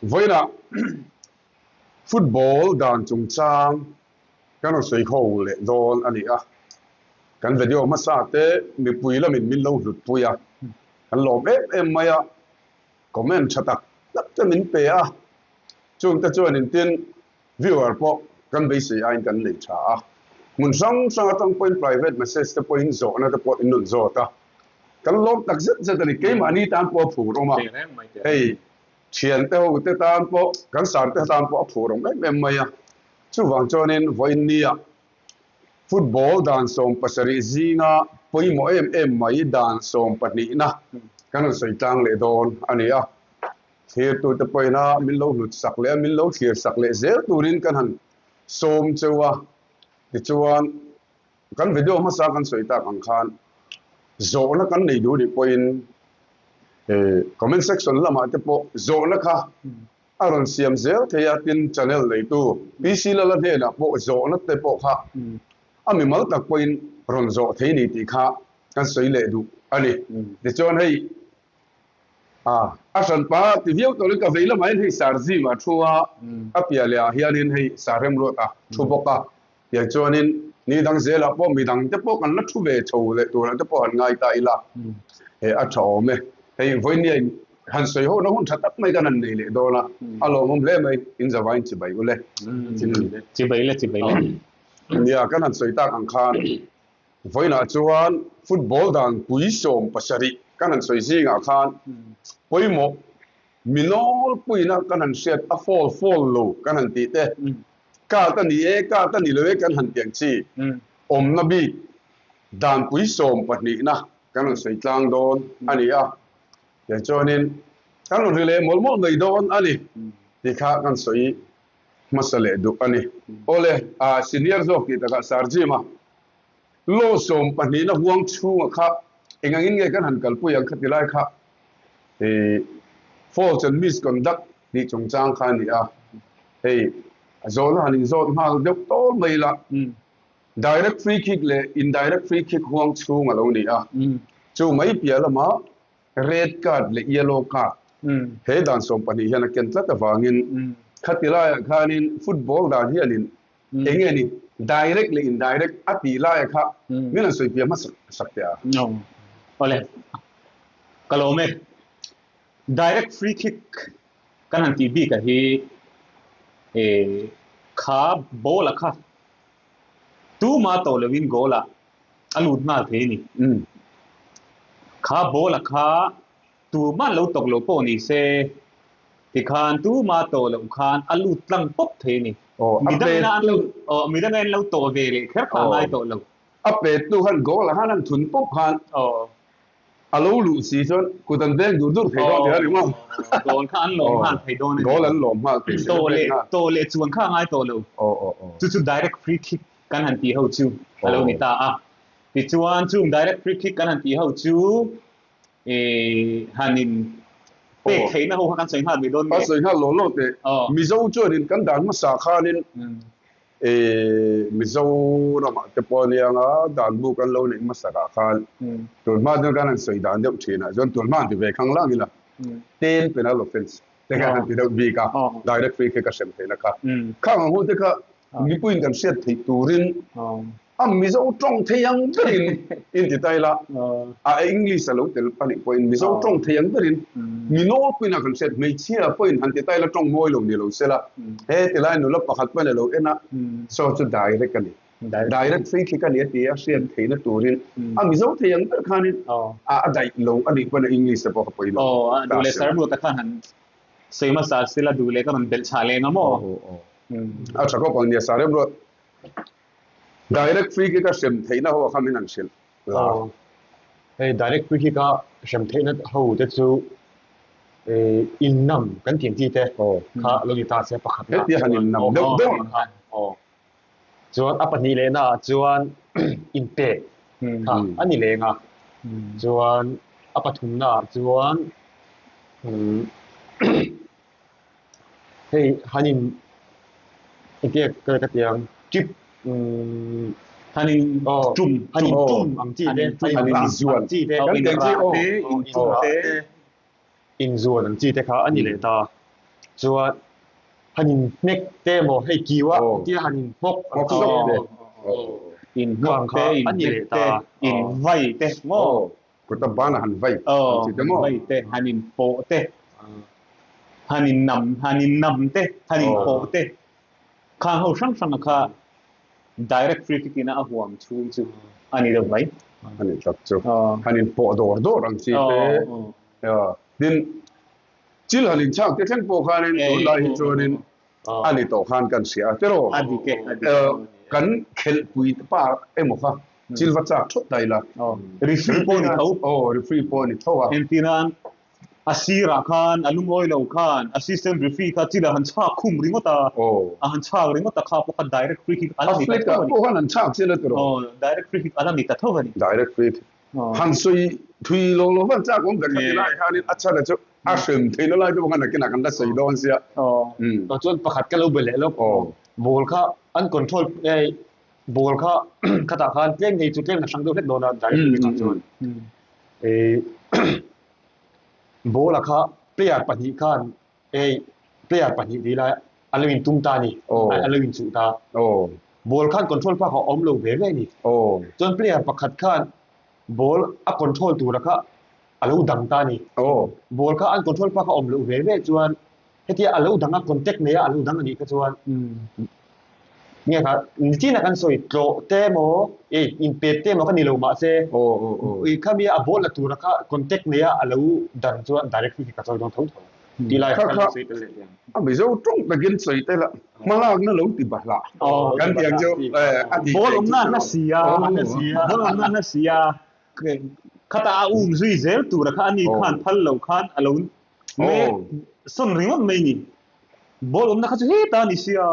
Vawiinah football dan chungchang kan rawn sawi ho leh dawn a ni a. Kan video hmasa te mipui lamin min lo hlutpui a, kan lawm em em mai a, comment tha tak tak te min pe a, chungte chuan intin Viewer pawh kan beisei aiin kan nei tha a, hmun hrang hrang atang pawhin private message te pawhin zawhna te pawh in rawn zawt a, kan lawm tak zet zet a ni. Keimahni tan pawh a phur awm a, hei thiante ho te tan pawh kan sar te tan pawh a phur awm em em mai a, chuvang chuanin vawiin nia football dan 17 zinga pawimawh em em mai dan sawmpahnihna kan rawn sawi tlang leh dawn a ni a. Thlirtute pawina min lo hlut sak leh a, min lo thlir sak leh zel turin kan han sawm cheu a. Tichuan, kan video hmasa kan sawi tak ang khan zawhna kan nei duh nih pawhin comment section lamah te pawh zawhna kha a rawn siam zel thei a, tin channel neitu PC Lala hnenah pawh zawhna te pawh kha a mimal tak pawhin rawn zawh thei ni tih kha kan sawi leh duh a ni. Tichuan hei A hranpa ti viau tawhin ka vei lamah hian hei sar zim a thu a, a piah leh ah hianin hei sar remruat a thu bawk a, tiang chuanin ni dang zelah pawh midang te pawh kan la thu ve chho leh turah te pawh han ngai ta ila, he a tha awm e. Hei vawinia in han sawi ho na hun tha tak mai kan han nei leh dawn a, a lawmawm hle mai, in zavaiin chibai ule. Chibai le chibai le. Nia kan han sawi tak ang khan. Vawiinah chuan football dan pui 17 kan han sawi zingah khan pawimawh mi nawlpuina kan han hriat a foul foul lo kan han tih te, card a ni e card a ni lo e kan han tih ang chi awmna bik dan pui sawmpahnihna kan rawn sawi tlang dawn a ni a. Tichuanin kan rawn ri leh mawlh mawlh mai dawn a ni tih kha kan sawi hmasa leh duh a ni. Awle, senior zawk tih takah Sir Jim-a law 12na huang chhunga kha eng angin nge kan han kalpui ang kha ti lai kha false and misconduct tih chungchang kha a ni a. Hei a zawhna han inzawt nghal deuh tawl mai ila, direct free kick leh indirect free kick huang chhung a lo ni a. Chu mai piah lamah Red card leh yellow card he dan 12 hian a ken tlat avangin khati laiah khanin football dan hianin eng nge ni direct leh indirect a tih laiah kha min han sawi piah hmasa sak teh a. Awle, ka lawm e. Direct free kick kan han tih bik ah hi kha ball a kha tuma tawh loin goal ah a lut nghal thei a ni. Kha ball a kha tuman lo tawk lo pawh ni se tikhan tuma tawh loh khan a lut tlang pawp thei a ni. Midangin an lo midangin an lo tawh ve leh kher kha a ngai tawh lo. A pet tu khan goal ah khan an thun pawp khan a lo luh si chuan kut an veng dur dur thei dawn tih a ri maw? Goal kha an lawm nghal thei dawn a ni. Goal an lawm nghal thei si. Tawh leh tawh leh chuan kha a ngai tawh lo. Chu chu direct free kick kan han tih ho chu a lo ni ta a. Tichuan chung direct free kick kan han tih ho chu han in pek theihna ho kha kan sawi nghal mai dawn nge? Kan sawi nghal law law teh. Mizo chuanin kan dan hmasa khanin Mizoramah te pawh a nia anga dan bu kan lo neih hmasakah khan tun hma chuan kan han sawi dan deuh thinah chuan tun hma han ti ve khang lang ila ten penal offence te khan han ti deuh bik a, direct free kick a hrem theihna kha. Khang ang hun te kha mipuiin kan hriat theih turin a Mizo tawng thei ang berin in ti ta ila, a English a lo tel a nih pawhin Mizo tawng thei ang berin mi nawlpuiin a kan hriat, hmeichhia pawhin han ti ta ila tawng mawi lo ni lo sela, he ti lai nula pakhat pawhin a lo en a, saw chu direct a ni. Direct free kick a ni a ti a, hriat theihna turin a Mizo thei ang ber khanin a daih lo a nih pawhin a English te pawh ka pawi lo. Aw, duh leh sar buat khan han sawi hmasa sila duh leh ka rawn belh chhah leng a maw? A tha khawp ang nia sar em ruat. Direct free kick a hrem theihna ho kha min han hrilh la. Hei direct free kick a hrem theihna ho te chu innam kan tih ang chi te kha lo ni ta se pakhat na. Hetia han innam deuh deuh ang kha. Chuan a pahnih leh naah chuan inpek kha a ni leng a. Chuan a pathum naah chuan hei han in engtiang ka ka ti ang trip han in tum han in tum ang chi te han in zuan ang chi te kan ti ang chi aw in zuan ang chi te kha a ni leh ta. Chuan han in hnek te emaw hei kiu a tia han in hmawk ang chi te. In hmawk te, in hnek te, in vai te maw? Kut a ban a han vai ang chi te maw? Vai te, han in pawh te, han in nam, han in nam te, han in pawh te. Khang ho hrang hrang a kha direct free kick ina a huam chhung chu a ni deuh mai. A ni tak chu. Han in pawh dawr dawr ang chi te. Tin, Chil han inchhak te thleng pawh khanin tunlai hi chuanin a ni tawh khan kan hria a tiraw? A dik e, a dik e. Kan khelhpui te pa emaw kha chil va chak thawt ta ila. Referee pawh ni tho. Aw, referee pawh ni tho a. Engtinan a sirah khan a lungawi lo khan assistant referee kha chil a han chhak khum ringawt a, a han chhak ringawt a kha pawh kha direct free kick a la ni ta tho a ni. Pawh khan an chhak chian a tiraw? Aw, direct free kick a la ni ta tho a ni. Direct free kick. Han sawi thui lo lo van chak awm ve kha ti lai khanin a chhan a chu a hrem theihna lai te pawh khan nakinah kan la sawi dawn sia. Tah chuan pakhat ka lo be leh lawk. Ball kha an control eh ball kha khatah khan tlem hei chu tlem a hrang deuh hlek dawn a direct free kick ah chuan eh ball a kha player pahnih khan Hei player pahnih tih lai an lo intum ta a ni, an lo inchuh ta. Ball khan control phak a awm lo ve ve a ni. Chuan player pakhat khan ball a control tura kha a lo dang ta a ni. Ball kha an control phak a awm loh ve ve chuan hetia a lo dang a contact nei a a lo dang a nih kha chuan Nge kha nichina kan sawi tlawh te emaw ei inpet te emaw ka ni lo mahse i khami a ball la tura kha contact nei a a lo dan chuan direct free kick ka chawi dawn tho tho tih lai kha kan sawi tel leh teh ang. A Mizo tawng takin sawi tel a hmalakna lo ti bahlah kan tih ang chu a tih Ball awmna a hla si a, ball awmna a hla si a, khatah a um zui zel tura kha ani khan phal lo khan a lo mek sawn ringawt mai ni. Ball awmna kha chu heta a ni sia,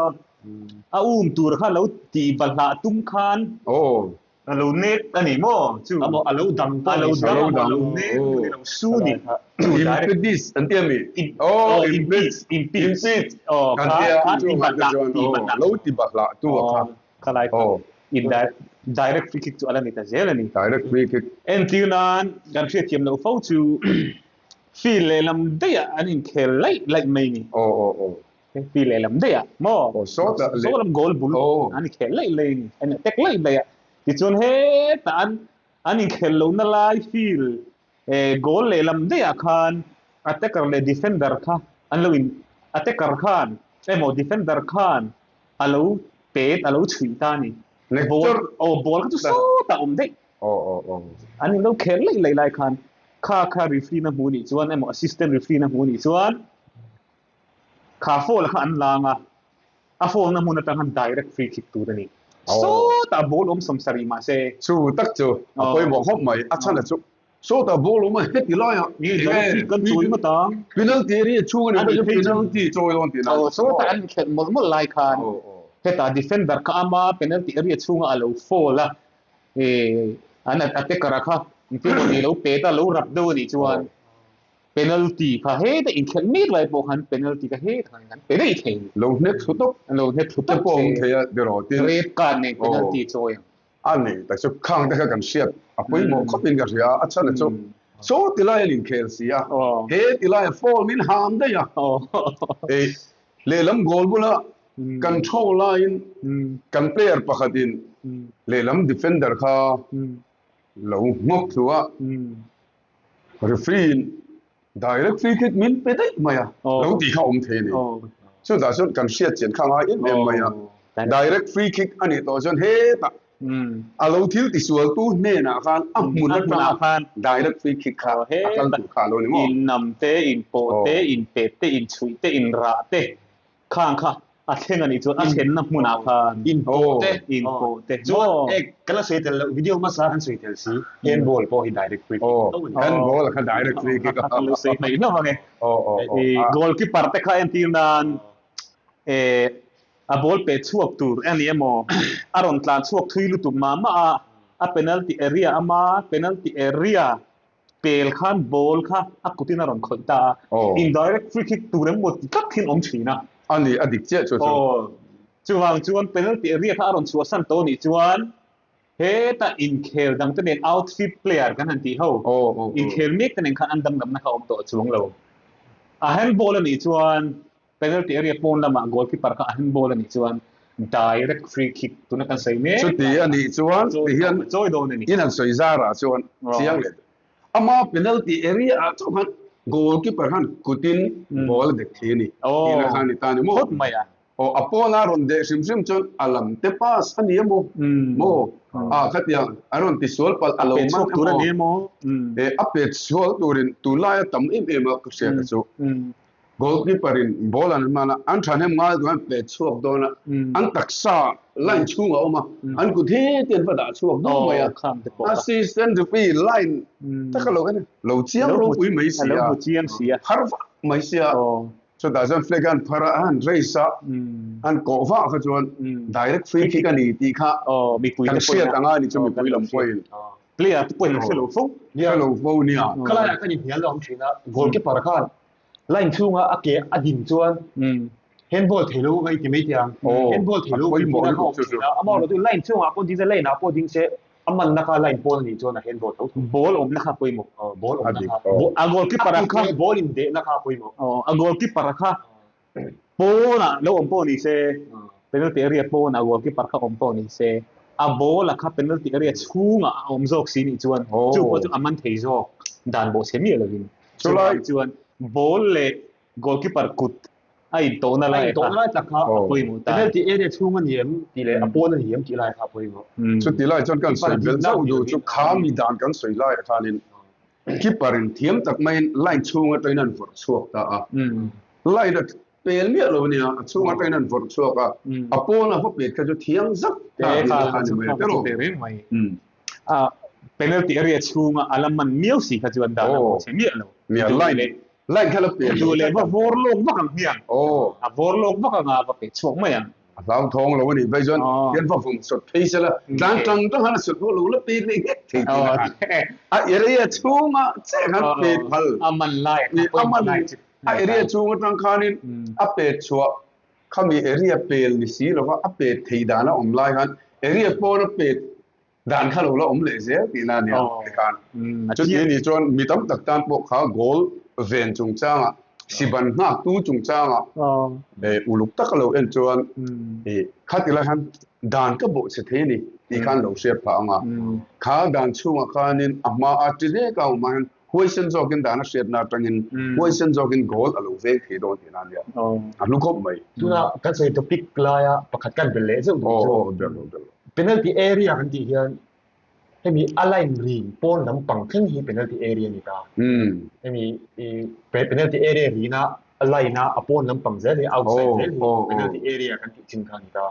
a um tur kha lo tih balhlah tum khan a lo nek a ni maw chu? A lo dang pawh a ni sia. A lo dang, a lo nek a ni lo, su ni. Impedis an ti a mi? Aw, impede, impede kan tia chu ang te chuan lo ti balhlah tu a kha. Khalai kha direct free kick chu a la ni ta zel a ni. Direct free kick. Entir nan kan hriatthiam loh fo chu Field lehlam daih ah an inkhel laih laih mai ni. Aw aw aw. Field lehlam daih ah maw? Aw sawtah leh. Saw lam goal bul an inkhel laih laih a ni. An attack laih laih a. Tichuan hetah an an inkhel lohna lai field eh goal lehlam daih ah khan attacker leh defender kha an lo in attacker khan emaw defender khan a lo pet a lo chhuih ta a ni. Ball aw ball kha chu sawtah a awm daih. Aw aw aw. An in lo khel laih laih lai khan kha kha referee na hmu nih chuan emaw assistant referee na hmu nih chuan kha foul kha an lang a, a foul na hmun atang khan direct free kick tur a ni. Sawtah ball awm sawmsarih mahse. Chu tak chu a pawimawh khawp mai, a chhan a chu sawtah ball awm a heti laiah nge kan chawi ngawt ang. Penalty area chhung a ni penalty chawi dawn tihna. Aw sawtah an inkhelh mawlh mawlh lai khan hetah defender kha ama penalty area chhungah a lo foul a, an attacker a kha engtin emaw ni lo pet a lo rap deuh a nih chuan penalty kha heta inkhelh mek lai pawh khan penalty kha hetah khan an pe daih thei. Lo hnek thlu tawp. Lo hnek thlu tawp pawh awm thei a tiraw tin. Red card nen penalty chawi ang. A ni tak chu khang te kha kan hriat a pawimawh khawp in ka hria a chhan a chu saw ti lai an inkhel si a he ti lai a foul min ham daih a ei Lehlam goal bula kan tho laiin kan player pakhatin lehlam defender kha lo nghawk thlu a, referee in direct free kick min pe daih mai a, lo tih kha awm thei a ni. Chutah chuan kan hriat chian kha ngai em em mai a, direct free kick a nih tawh chuan hetah a lo thil tisualtu hnenah khan a hmun atanga direct free kick kha a kal tur kha a lo ni maw? Innam te, inpawh te, inpet te, inchhuih te, inrah te khang kha a thleng a nih chuan a thlenna hmunah khan inpawh te, inpawh te chuan e ka la sawi tel loh video hmasa kan sawi tel si handball pawh hi direct free kick tho a ni. Handball kha direct free kick a lo sawi hmaih hlauh ang e. Goalkeeper te kha entir nan e a ball pe chhuak tur a ni emaw a rawn tlan chhuak thui lutuk mah mah a, a penalty area ama penalty area pel khan ball kha a kutin a rawn khawih ta a, indirect free kick tur emaw ti tlat hian awm thin a. A ni, a dik chiah chu chu. Aw, chuvang chuan penalty area kha a rawn chhuahsan tawh a nih chuan heta inkhel dangte nen outfield player kan han tih ho, inkhel mek te nen khan an danglamna kha a awm tawh chuang lo. A handball a nih chuan. Penalty area pawn lamah goalkeeper kha a handball a nih chuan direct free kick tuna kan sawi mek Chuti a nih chuan tihian chawi dawn a ni. In han sawi zarah chuan chiang leh ama penalty area ah chauh khan goalkeeper khan kutin ball a dek thei a ni. Tihna khan ni ta a ni maw? Phawt mai a. Aw a pawna rawn deh hrim hrim chuan a lam te pass a ni emaw maw? A khatiang a rawn tisual palh a lo man emaw? E a pet sual turin tunlaia tam em em a ka hriat a chu. Goalkeeper in ball an hman a, an thahnem ngai duh an pet chhuak dawn a, an taksa line chhung a awm a, an kut hi te an va dah chhuak duh mai a, assistant referee line taka lo en a, lo chiang ropui mai si a, phar vak mai si a, chutah chuan flag an phar a, a han raise a, an kawh vah kha chuan direct free kick a ni tih kha kan hriat ang a ni chu mipui lam pawhin. Player te pawhin an hre lo fo. Hre lo fo nia. Khalaiah khan inhnial a awm thin a, goalkeeper khan line chhunga a ke a din chuan handball thei lo ka ti mai teh ang. Handball thei lo ka ti na kha awm thin a, amaherawhchu line chhungah pawh ding se line ah pawh ding se a manna kha line pawn a nih chuan a handball tho tho. Ball awmna kha pawimawh. Ball awmna kha. A goalkeeper a kha. Ball in dehna kha pawimawh. A goalkeeper a kha pawnah lo awm pawh ni se penalty area pawnah goalkeeper kha awm pawh ni se a ball a kha penalty area chhungah a awm zawk si nih chuan chu pawh chu a man thei zawk dan bawh chhe miah lovin. Chulai chuan ball leh goalkeeper kut a intawhna lai kha a intawhna lai tak kha a pawimawh ta. Penalty area chhung a ni em tih leh a pawn a ni em tih lai kha a pawimawh. Chuti lai chuan kan sawi belh zauh duh chu kha mi dan kan sawi laiah khanin keeper in thiam tak maiin line chhung atangin an vawrh chhuak ta a. Line a pel miah lo ania, a chhung atangin an vawrh chhuak a, a pawn a va pet kha chu thiang zak ta tih kha a ni mai a tiraw. A penalty area chhunga a la man miau si kha chuan dan a hmu chhe miah lo. Nia, line line kha la pe lo. Duh leh va vawr lawk vak ang hmiang. A vawr lawk vak anga va pe chhuak mai ang. A hlauthawng lo a nih phei chuan hian va vawm sawt phei se la, tlan tang tang han a sawt pawh lo la pe leh nghet thei tih na khan. A area chhunga che khan pe phal. A man lai a kha pawimawh lai chu. A area chhung atang khanin a pe chhuah khami area pel ni si lova a pe thei dan a awm lai khan area pawn a pe Dan kha lo la awm leh zel tihna a nia tikhan. Chuti a nih chuan mi tam tak tan pawh kha goal ven chungchangah, siban nghaktu chungchangah uluk taka lo en chuan khati lai khan dan ka bawh chhe thei a ni tih khan lo hriat phah ang a. Kha dan chhungah khanin a hma a ti hlek a awm ah hian huaisen zawkin dan a hriatna atangin huaisen zawkin goal a lo veng thei dawn tihna a nia. A hlu khawp mai. Tuna kan sawi topic laia pakhat kan belh leh zeuh duh chu. Penalty area kan tih hian hemi a line ri pawn lampang thleng hi penalty area a ni ta. Hemi penalty area rina a line a a pawn lampang zel hi outside zel hi penalty area kan tih chin kha a ni ta.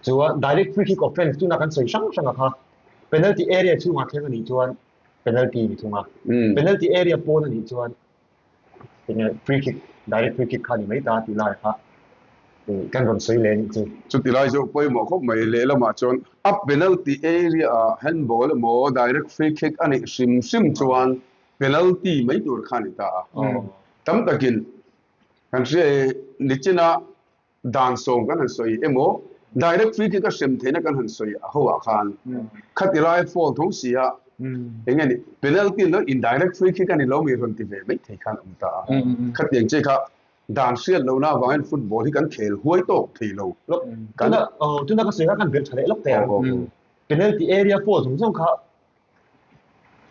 Chuan direct free kick offence tuna kan sawi hrang hrang a kha penalty area chhungah thleng a nih chuan penalty a ni thung a. Penalty area pawn a nih chuan Enge free kick, direct free kick kha ni mai ta tih lai kha kan rawn sawi leh anih chu. Chuti lai chu pawimawh khawp mai lehlamah chuan a penalty area ah handball emaw direct free kick a nih hrim hrim chuan penalty mai tur kha a ni ta a. Tam takin kan hria i nichina Dan sawm kan han sawi emaw, direct free kick a hrem theihna kan han sawi a ho ah khan khati lai foul tho si a, eng nge ni penalty lo indirect free kick a ni lo mi rawn ti ve mai thei khan awm ta a. Khatiang che kha dan hriat lohna avangin football hi kan khel huai tawk thei lo. Kan tuna ka sawi kha kan belh tha leh lawk teh ang. Penalty area foul zawng zawng kha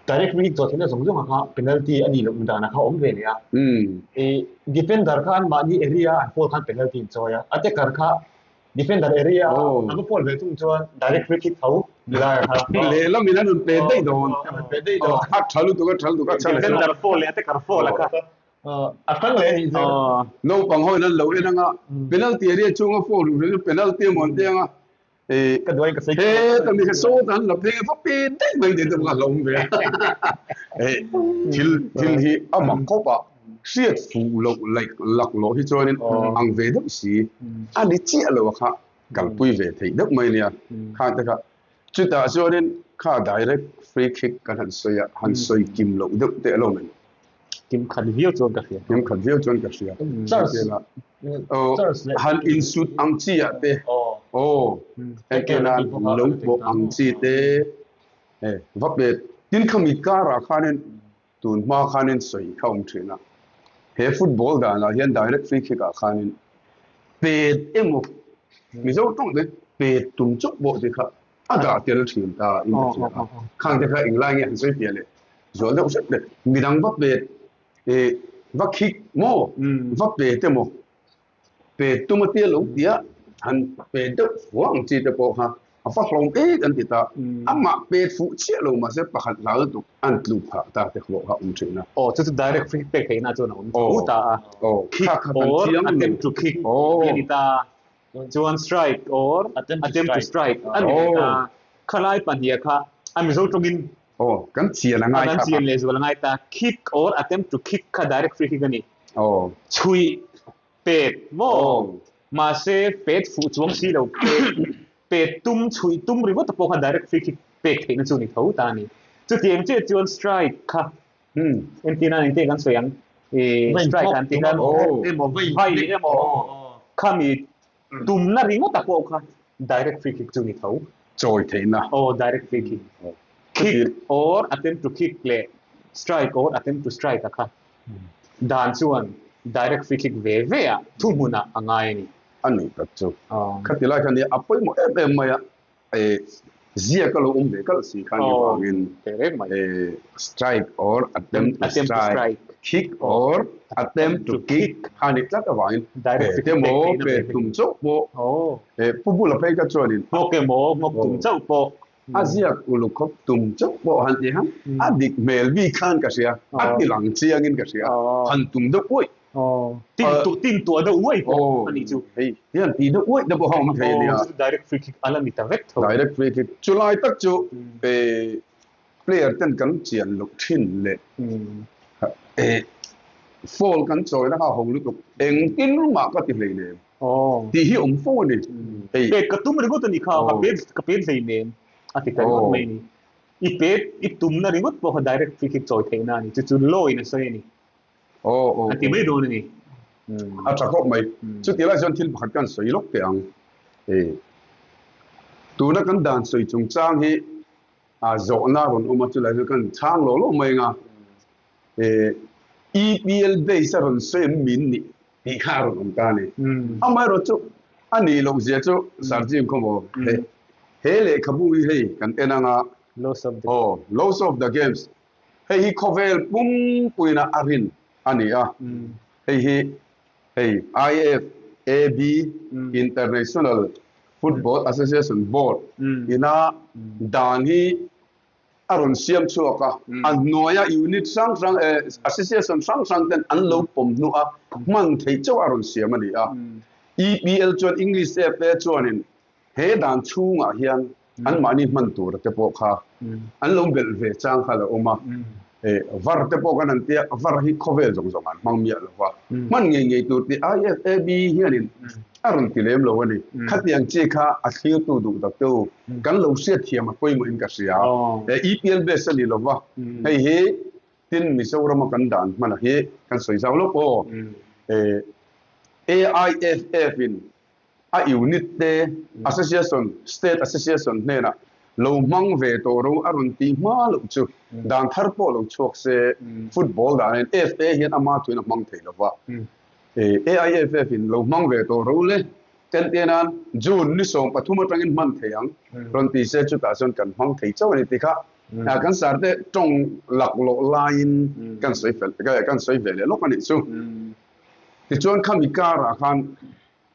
Direct free kick zawh theihna zawng zawng a kha penalty a nih loh dan a kha awm ve leh a. I defender kha an mahni area an foul khan penalty an chawi a, attacker kha defender area a va foul ve thung chuan direct free kick tho ti lai a kha. Lehlam in an rawn pe daih dawn. An rawn pe daih dawn. A tha lutuk a tha lutuk a chhan a Defender foul leh attacker foul a kha. A hrang leh a nih chu. Naupang ho in an lo en anga penalty area chhunga foul penalty emaw an ti anga ka duai ka sei he ta mi kha so tan la phei va pe daih mai te ka hlawm ve e thil thil hi a mak khawp a hriat fuh loh like lak loh hi chuanin ang ve deuh si a ni chiah lo a kha kalpui ve theih deuh mai nia kha te kha chutah chuanin kha direct free kick kan han sawi a han sawi kim loh deuh te alo nei Kim khat viau chuan ka hria. Kim khat viau chuan ka hria. Charles Han insut ang chi ah te. Aw. Engkena lo pawh ang chi te. Va pe tin khami karah khanin tun hma khanin sawi kha awm thin a. He football danah hian direct free kick ah khanin. Pet emaw Mizo tawng te pet tum chauh pawh te kha a dah tel thin ta in ka hria a. Khang te kha englai nge han sawi piah leh zual deuh hrep le. Midang va pet eh va khik maw va pet emaw pet tum a tia lo tia han pet deuh fua ang chi te pawh kha a fa hlawm ek an ti ta. Amah pet fuh chiah lo mahse pakhat hlau lutuk an tlu phah ta te pawh kha awm thin a. Aw chu chu direct free pek theihna chuan a awm tho ta a. Aw kha kha kan chiang lo. Attempt to kick tih a ni ta. Chuan strike or attempt to strike a ni leh ta. Khalai pahniha kha a Mizo tawngin Aw kan chian a ngai kha. Kan chian lehzual a ngai ta. Kick or attempt to kick kha direct free kick a ni. Aw. Chhuih pet maw? Mahse pet fuh chuang si lo pet pet tum chhuih tum ringawt pawh kha direct free kick pek theihna chu ni tho ta a ni. Chutiang chiah chuan strike kha entir nan engte kan sawi ang ih strike an tih khan vai emaw khami tumna ringawt pawh kha direct free kick chu ni tho. Chawi theihna. Aw direct free kick. Kick or attempt to kick leh strike or attempt to strike a kha Dan chuan direct free kick ve ve ah thuhmun ah a ngai a ni. A nih tak chu. Khati lai khan a pawimawh em em mai a, ziak a lo awm ve kalh si khan ni vangin strike or attempt to strike, kick or attempt to kick kha ni tlat avangin pet emaw pet tum chauh pawh pu bula phei kha chuanin nghawk emaw nghawk tum chauh pawh A ziak uluk khawp tum chauh pawh han ti han, a dik hmel bik khan ka hria, a ti lang chiangin ka hria, han tum deuh uaih. Tin tuah deuh uaih pawh a nih chu. Hei hian ti deuh uaih te pawh a awm thei a nia. Direct free kick a la ni ta vek tho. Direct free kick chu lai tak chu player ten kan chian loh thin leh foul kan chawina kha a ho lutuk engtin mah ka ti hleinem. Tih hi awm fo a ni. Hei. Pet ka tum ringawt a ni kha, ka pet ka pet hlei nen a ti ta ringawt mai a ni. I pet i tumna ringawt pawh kha direct free kick chawi theihna a ni. Chu chu law in a sawi a ni. A ti mai dawn a ni. A tha khawp mai. Chutih lai chuan thil pakhat kan sawi lawk teh ang. Tuna kan dan sawi chungchang hi zawhna rawn awm a, chulai chu kan chhang lawh lawh mai ang a. EPL base a rawn sawi em min nih tih kha a rawn awm ta a ni. Amaherawh chu a nih loh zia chu Sir Jim khaw maw he he lehkhabu hi hei kan en anga aw Laws of the Games hei hi khawvel pumpuina a rin a ni a, hei hi hei IFAB International Football Association Board ina dan hi a rawn siam chhuak a, a hnuaia unit hrang hrang eh association hrang hrang ten an lo pawm hnu a hman theih chauh a rawn siam a ni a. EPL chuan English FA chuanin he dan chhungah hian anmahni hman tura te pawh kha an lo belh ve chang kha a lo awm a. Eh var te pawh kan han tia var hi khawvel zawng zawng an hmang miah lo va, hman ngei ngei tur tih IFAB hianin a rawn ti lem lo a ni. Khatiang chi kha a thlirtu duh tak te u, kan lo hriatthiam a pawimawhin ka hria. EPL base a ni lo va, hei hi tin Mizorama kan dan hmana hi kan sawi zau lawk aw. AIFF in a unit te association, state association hnenah lo hmang ve tawh ro a rawn tih hma loh chu dan thar pawh lo chhuak se football danin FA hian ama thuin a hmang thei lo va. AIFF in lo hmang ve tawh ro le tente nan June ni 13 atangin hman thei ang rawn ti se chutah chuan kan hmang thei chauh a ni tih kha kan sar te tawng laklawh laiin kan sawi fel kan sawi ve leh lawk a nih chu. Tichuan khami karah khan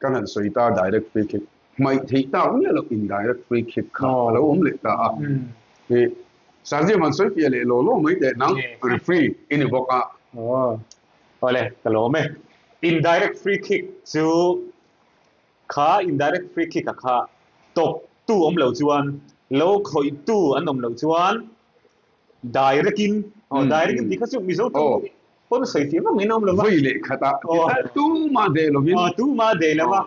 kan han sawi ta direct free kick hmaih theih tak miah loh indirect free kick kha a lo awm leh ta a. Sarji han sawi fiah leh law law mai teh nang referee i ni bawk a. Awle, ka lawm e. Indirect free kick chu kha indirect free kick a kha tawp tu awm lo chuan lo khawih tu an awm loh chuan direct in aw direct in tih kha chu Mizo tawng pawn sawi fiah vak mai in a awm lo va. Vawi leh khat ah tuma deh lovin. Aw tuma deh lo va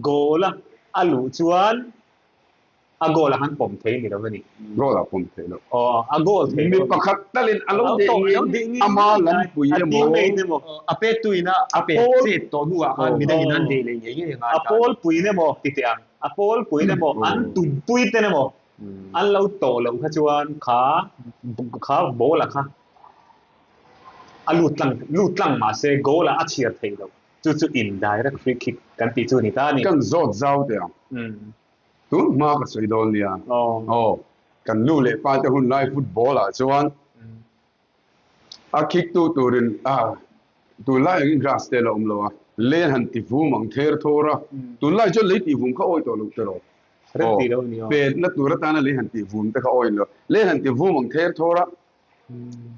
goal a a luh chuan A goal a han pawm thei ni lo a ni. Goal a pawm thei lo. Aw, a goal thei lo. Mi pakhat talin a lo deh ngei ngei ama lampui emaw. A pet tuin a a pet chet tawh hnuah khan midangin an deh leh ngei ngei a ngai ta. A pawl puiin emaw ti teh ang. A pawl puiin emaw an tumpui ten emaw an lo tawh loh kha chuan kha kha ball a kha a lut tlang lut tlang mahse goal ah a chhiar thei lo. Chu chu indirect free kick kan tih chu a ni ta a ni. Kan zawt zau teh ang. Tun hma ka sawi dawn nia. Aw, kan nu leh pa te hun lai football ah chuan a kick tu turin ah tunlai angin grass te la awm lo a, lei han ti vum ang ther thawr a, tunlai chuan lei tih vum kha awi tawh lo tiraw? Aw, petna tur atana lei han tih vum te kha awi lo, lei han ti vum ang ther thawr a,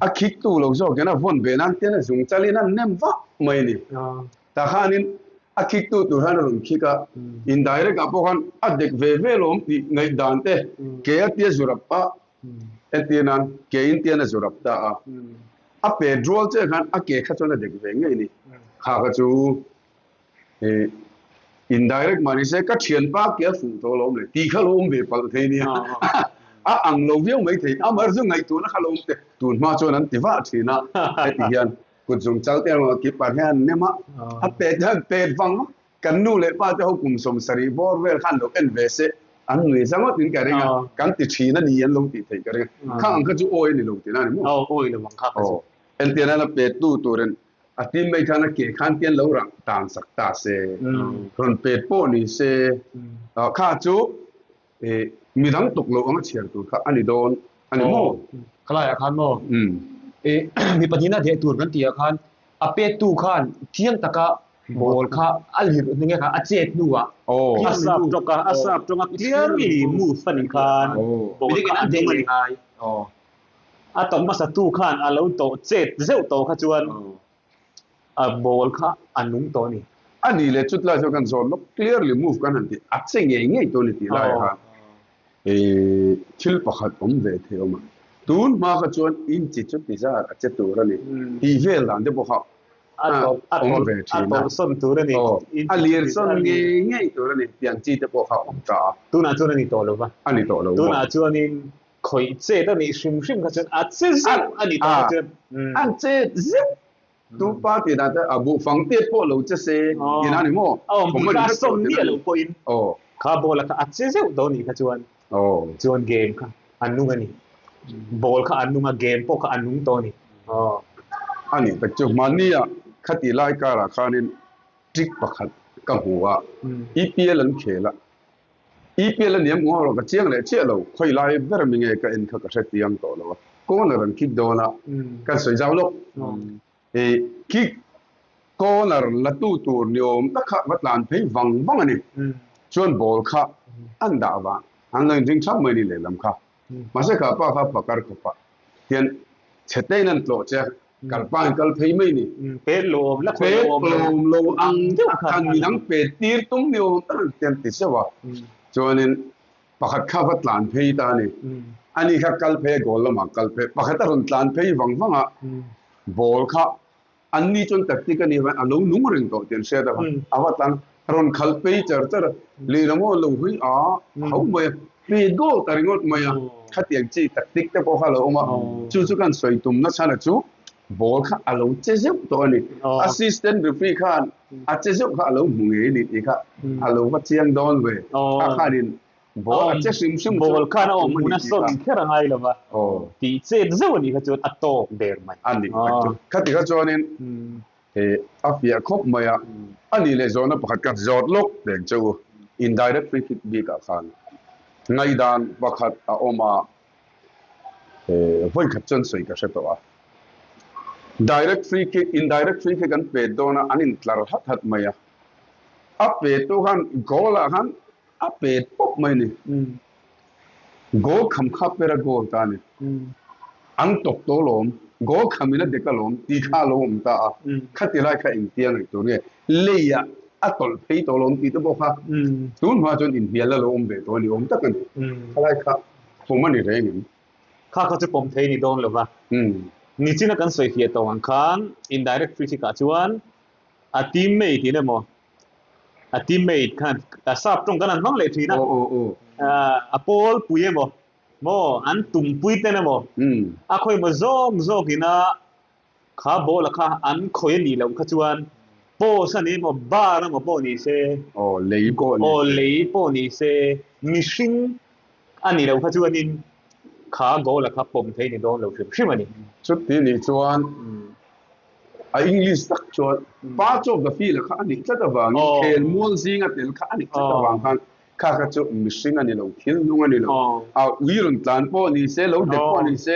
A khik tu lo zawk hian a vawn ve nan ten a zung chal in a nem vak mai a ni. Tah khanin a khik tu tur hian a rawn khik a, indirect ah pawh khan a dek ve ve lawm tih ngaihdan te ke a tia zu rap a, entir nan ke in tian a zu rap ta a, a pet rual che khan a ke kha chuan a dek ve ngei a ni. Kha kha chu Ih indirect mah nise ka thianpa ke a fuh tawh lo awm le tih kha lo awm ve palh thei nia a ang lo viau mai thei amah chu ngaihtuahna kha lo awm teh tun hma chuan an ti vah thin a heti hian kut zung chal te erawh keeper hian an nem a a pet hian pet vang vang kan nu leh pa te ho kum 70 bawr vel khan lo en ve se an nui za ngawt in ka ring a kan ti thin a ni an lo tih theih ka ring a khang ang kha chu awi a ni lo tihna a ni maw awi lo ang kha kha chu entirna a pet tu turin A teammate khan a ke khan tian lo rah tan sak ta se, rawn pet pawh ni se, kha chu midang tuk lo anga chhiar tur kha a ni dawn a ni maw? Khalaiah khan maw? Mi pahnihna deh tur kan tihah khan a pettu khan thiang taka ball kha a lirh hnu nge kha a chet hnuah A sap tawk a, a sap tawng a clearly move a nih khan ball kha a nung a ni. A tawh hmasa tu khan a lo tawh chet zeuh tawh kha chuan a ball kha a nung tawh a ni. A nih leh chut lai chuan kan zawn lawk clearly move kan han tih a che ngei ngei tawh a ni tih lai khan thil pakhat awm ve thei awm a. Tun hma kha chuan inchi chu ti zar a che tur a ni tih vel dan te pawh kha awm ve thin a. A tawlhsawn tur a ni. A lirsawn ngei ngei tur a ni tiang chi te pawh kha awm ta a. Tunah chuan a ni tawh lo va. A ni tawh lo. Tunah chuanin Khawih chet a nih hrim hrim kha chuan a che zeuh a ni tawh kha chuan. An chet zeuh tu pa tih dan te a buhfang te pawh lo che se tih na ni maw? A awm pui kha a sawm miah lo pawhin kha ball a kha a che zeuh dawn nih kha chuan chuan game kha a nung a ni. Ball kha a nung a, game pawh kha a nung tawh a ni. A nih tak chu hmannia khati lai karah khanin trick pakhat ka hmu a, EPL an khel a, EPL a niam ngawr ka chiang leh chiah lo, khawi lai ber mi nge ka en kha ka hre tiang tawh lo a, corner an kick dawn a, kan sawi zau lawk. I kick corner la tu tur ni awm tak kha va tlan phei vang vang a ni, chuan ball kha an dah vang, an lo inring thap mai ni lehlam kha. Mahse kha pa kha pakar khawp ah hian chhe tein an tlawh che a, kal pa in kal phei mai ni. Pet lawm la khawi lawm lo. Pet lawm lo ang deuh khan midang pet tir tum ni awm tak ang hian ti zeuh a. Chuanin pakhat kha va tlan phei ta a ni. Ani kha kal phei a goal lamah kal phei pakhat a rawn tlan phei vang vang a, ball kha An ni chuan tactic a nih avangin a lo nung reng tawh tih an hriat a, a va tlang rawn khalh phei char char a, lehlam aw lo hawi a, a ho mai a, pe goal ta ringawt mai a, khatiang chi tactic te pawh kha a lo awm a, chu chu kan sawi tum nachhan a chu ball kha a lo che zeuh tawh a ni, assistant referee khan a che zeuh kha a lo hmu ngei a ni tih kha a lo va chiang dawn ve, kha khanin Ball a che hrim hrim chu Ball khan a awm hmun a sawn kher a ngai lo va, tih chet zeuh a nih kha chuan a tawk der mai. A nih tak chu. Khati kha chuanin he a fiah khawp mai a, a nih leh zawhna pakhat ka zawt lawk deng che u, indirect free kick bikah khan ngaihdan pakhat a awm a, he vawikhat chuan sawi ka hre tawh a, direct free kick, indirect free kick an pet dawn a, an intlar hat hat mai a, a petu khan goal ah khan A pet pawp mai a ni. Goal kham kha per a goal ta a ni. An tawp tawh alawm, goal kham in a dek alawm tih kha a lo awm ta a. Khati lai kha engtia ngaih tur nge? Leiah a tawlh phei tawh alawm tih te pawh kha tun hma chuan inhnial a lo awm ve tawh a ni awm tak a ni. Khalai kha pawm a ni reng em? Kha kha chu pawm thei a ni dawn lo va. Nichina kan sawi fiah tawh ang khan indirect free kick ah chuan a teammate in emaw A teammate khan a sap tawng kan han hmang leh thin a. Aw aw aw. A pawl pui emaw maw an tum pui ten emaw a khawi emaw zawk zawk ina kha ball a kha an khawi a nih loh kha chuan post a ni emaw bar emaw pawh ni se Aw lei pawh ni se. Aw lei pawh ni se mihring a nih loh kha chuanin kha goal a kha pawm thei ni dawn lo hrim hrim a ni. Chuti nih chuan. A English tak chuan parts of the field kha a nih tlat avangin khel mual zinga tel kha a nih tlat avang khan kha kha chu mihring a ni lo, thil nung a ni lo. A ui rawn tlan pawh ni se, lo dek pawh ni se,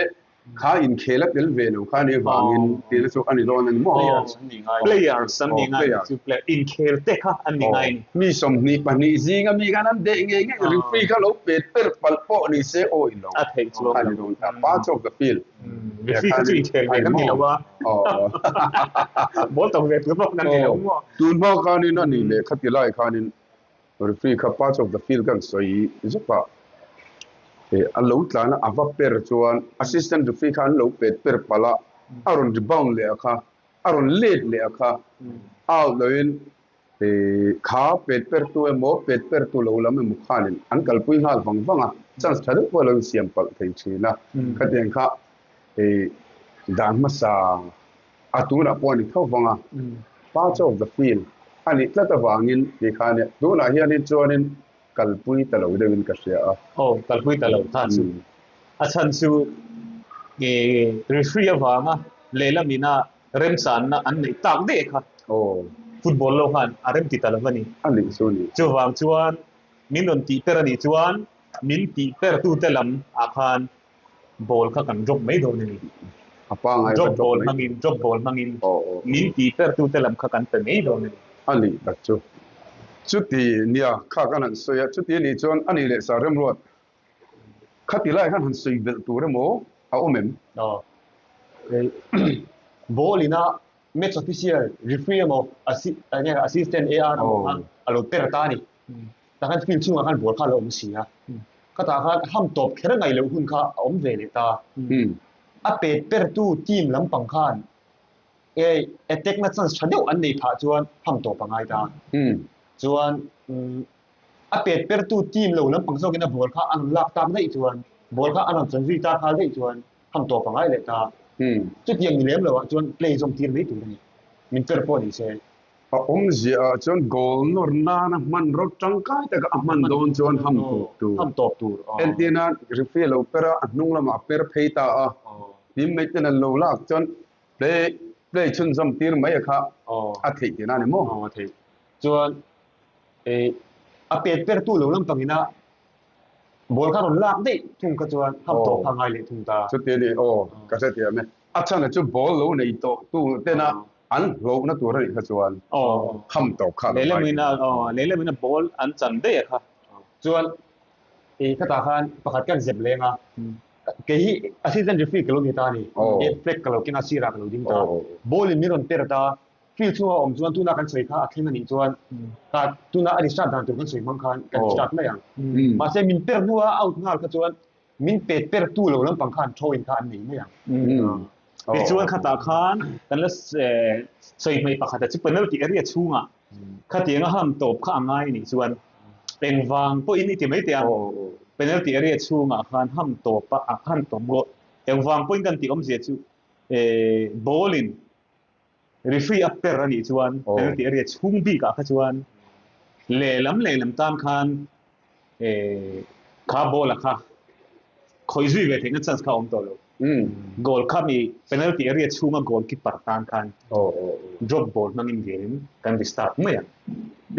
kha inkhel a tel ve lo kha nih avangin tihna chu a ni dawn a ni maw? Players an ni ngai. Players an ni ngai chu player inkhel te kha an ni ngai a ni. Mi 22 zinga mi khan an deh ngei ngei referee kha lo pet per palh pawh ni se aw i lo. A theih chuang lo. A ni dawn ta. Parts of the field. Referee kha chu inkhel ve kan ni lo a. Ball tawk ve tur bawk kan ni lo maw? Tun hma khanin a nih leh khati lai khanin Referee kha parts of the field kan sawi zep a, eh a lo tlan a, a va per chuan assistant referee kha an lo pet per palh a, a rawn rebound leh a kha, a rawn let leh a kha, out loin eh kha pet per tu emaw pet per tu lo lam emaw khanin an kalpui nghal vang vang a, chance tha deuh pawh a lo insiam palh thei thin a, khatiang kha eh dan hmasa A tunah pawh a ni tho vang a, parts of the field a nih tlat avangin ti kha nia, tunah hianin chuanin kalpui ta lo deuhin ka hria a. Aw, kalpui ta lo kha chu. A chhan chu referee avanga lehlamina remchanna an neih tak daih kha football lo khan a remti ta lo a ni. A nih chu a ni. Chuvang chuan min rawn tih per a nih chuan min tih pertute lam ah khan ball kha kan drop mai dawn a ni. A pangai drop ball hmangin drop ball hmangin min ti per tu te lam kha kan pe mai dawn a ni. A nih tak chu. Chuti nia kha kan han sawi a, chuti a nih chuan a nih leh sa remruat khati lai khan han sawi belh tur emaw a awm em? Aw. Ball ina match official referee emaw assistant AR emaw kha a lo per ta a ni. Tah khan field chhungah khan ball kha a lo awm si a, khatah khan ham tawp kher ngaih loh hun kha a awm ve leh ta. A pet pertu team lampang khan e attack na chance tha deuh an nei phah chuan ham tawp a ngai ta. Chuan a pet pertu team lo lampang zawkin a ball kha an rawn lak tak daih chuan ball kha an rawn chan zui ta nghal daih chuan ham tawp a ngai leh ta. Chutiang ni lem loah chuan play zawm tir mai tur a ni. Min per pawh ni se. A awmzia ah chuan goal nawr nana hmanraw tangkai taka a hman dawn chuan ham tawp tur. Ham tawp tur. Entirna referee a lo per a, a hnung lamah a per phei ta a, teammate ten an lo lak chuan play play chhunzawm tir mai a kha a theih tihna a ni maw? Aw a theih. Chuan a pet pertu lo lampangin a Ball kha rawn lak daih thung kha chuan ham tawp kha ngai leh thung ta. Chuti a ni aw, ka hre thiam e. A chhan a chu ball lo nei tawh tu tena an hlauhna tur a nih kha chuan ham tawp kha a lo ngai thung. Lehlamina ball an chan daih a kha. Chuan i khatah khan pakhat kan zep leng a, kei hi assistant referee ka lo ni ta a ni, flag ka lo keng a sirah ka lo ding ta, ball in min rawn per ta, Field chhunga awm chuan tuna kan sawi kha a thleng a nih chuan kha tuna a restart dan tur kan sawi hmang khan kan restart mai ang. Mahse min per hnua out nghal kha chuan min pet per tu lo lampang khan throw in kha an nei mai ang. Tichuan khatah khan kan la sawi hmei pakhat a chu penalty area chhungah khatianga ham tawp kha a ngai a nih chuan engvang pawhin i ti mai teh ang penalty area chhungah khan ham tawp a han tawp rawh engvang pawhin kan tih awmzia chu ball in Referee a per a nih chuan penalty area chhung bik ah kha chuan lehlam lehlam tan khan kha ball a kha khawih zui ve theihna chance kha a awm tawh lo. Goal kha mi penalty area chhunga goalkeeper tan khan drop ball hmangin virin kan restart mai ang.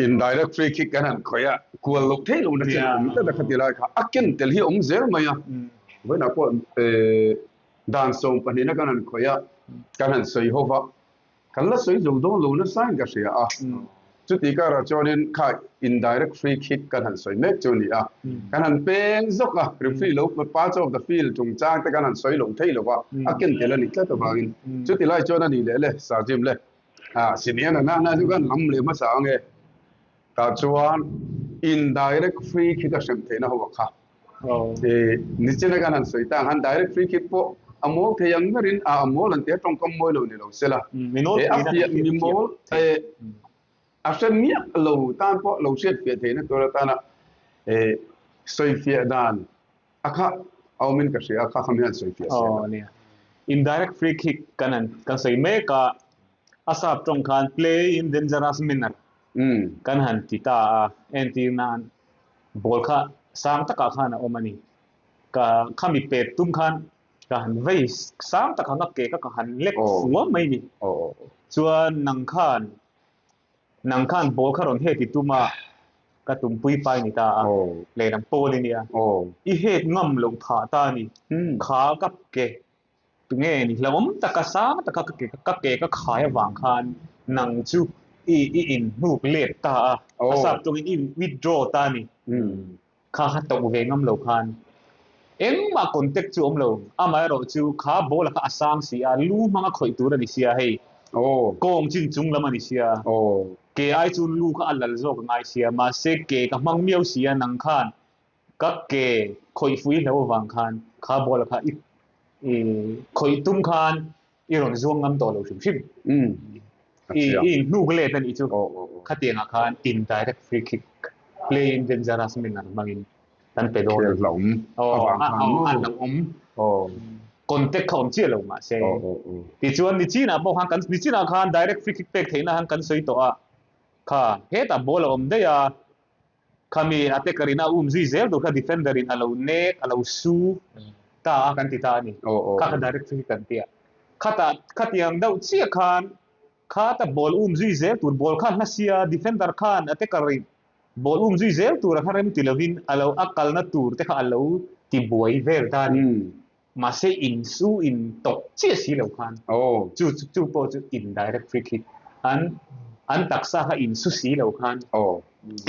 Indirect free kick kan han khawih a, kual loh theih lohna chin a awm tlat a khati lai kha a ken tel hi a awm zel mai a. Vawiinah pawh Dan 12na kan han khawih a, kan han sawi ho va, kan la sawi zo dawn lo nasain ka hria a. Chuti karah chuanin kha indirect free kick kan han sawi mek chu a ni a. Kan han peng zawk a, referee lo parts of the field chungchang te kan han sawi lo thei lo va, a ken tel a nih tlat avangin. Chuti lai chuan a ni leh le, Sir Jim le, ah Siniana nana chu kan lam leh hmasa ang e. Tah chuan indirect free kick a hrem theihna ho a kha. Nichina kan han sawi ta ang khan direct free kick pawh a mawl thei ang berin a mawl an ti a tawngkam mawi lo ni lo se la. A fiah mi mawl a hre miah lo tan pawh lo hriat fiah theihna tur atana sawi fiah dan a kha a awmin ka hria a kha kham hian sawi fiah se la. Indirect free kick kan han kan sawi mek a, a sap tawng khan play in dangerous manner kan han ti ta a, entir nan Ball kha sang takah khan a awm a ni. Ka khami pet tum khan ka han vei sang tak ang a ke kha ka han lek fuam mai a ni. Chuan nang khan nang khan ball kha rawn head i tum a, ka tumpui pai ni ta a, lehlam pawl i nia. I head ngam loh thah ta a ni. Kha ka ke tunge ni hlauhawm taka sang taka ka ke ka ke ka khai avang khan nang chu i i inhnuk let ta a, a sap tawngin i withdraw ta a ni. Kha kha tauh ve ngam lo khan engmah contact chu awm lo, amaherawh chu kha ball a kha a sang si a, lu hmanga khawih tur a ni sia hei, kawng chin chung lam a ni sia, ke ai chuan lu kha a lal zawk a ngai sia, mahse ke ka hmang miau si a nang khan ka ke khawih fui hlo avang khan kha ball a kha i khawih tum khan i rawn zuang ngam tawh lo hrim hrim. I i inhnuk let a nih chu. Khatiangah khan indirect free kick play in dangerous manner hmangin kan pe dawn. Khel hlauhawm avang khan maw? A hlauhawm. Contact kha awm chiah lo mahse. Tichuan nichinah pawh khan kan nichinah khan direct free kick pek theihna khan kan sawi tawh a. Kha hetah ball a awm daih a. Khami a te ka rina um zui zel tur kha defender in a lo nek, a lo su ta a kan ti ta a ni. Kha kha direct free kick kan ti a. Khatah khatiang deuh chiah khan khata ball um zui zel tur, ball kha hla sia defender khan a te ka rin ball um zui zel tur a kha rem ti lovin a lo a kalna tur te kha a lo ti buai vel ta a ni. Mahse in su in tawp chiah si lo khan chu chu pawh chu indirect free kick an an taksa kha in su si lo khan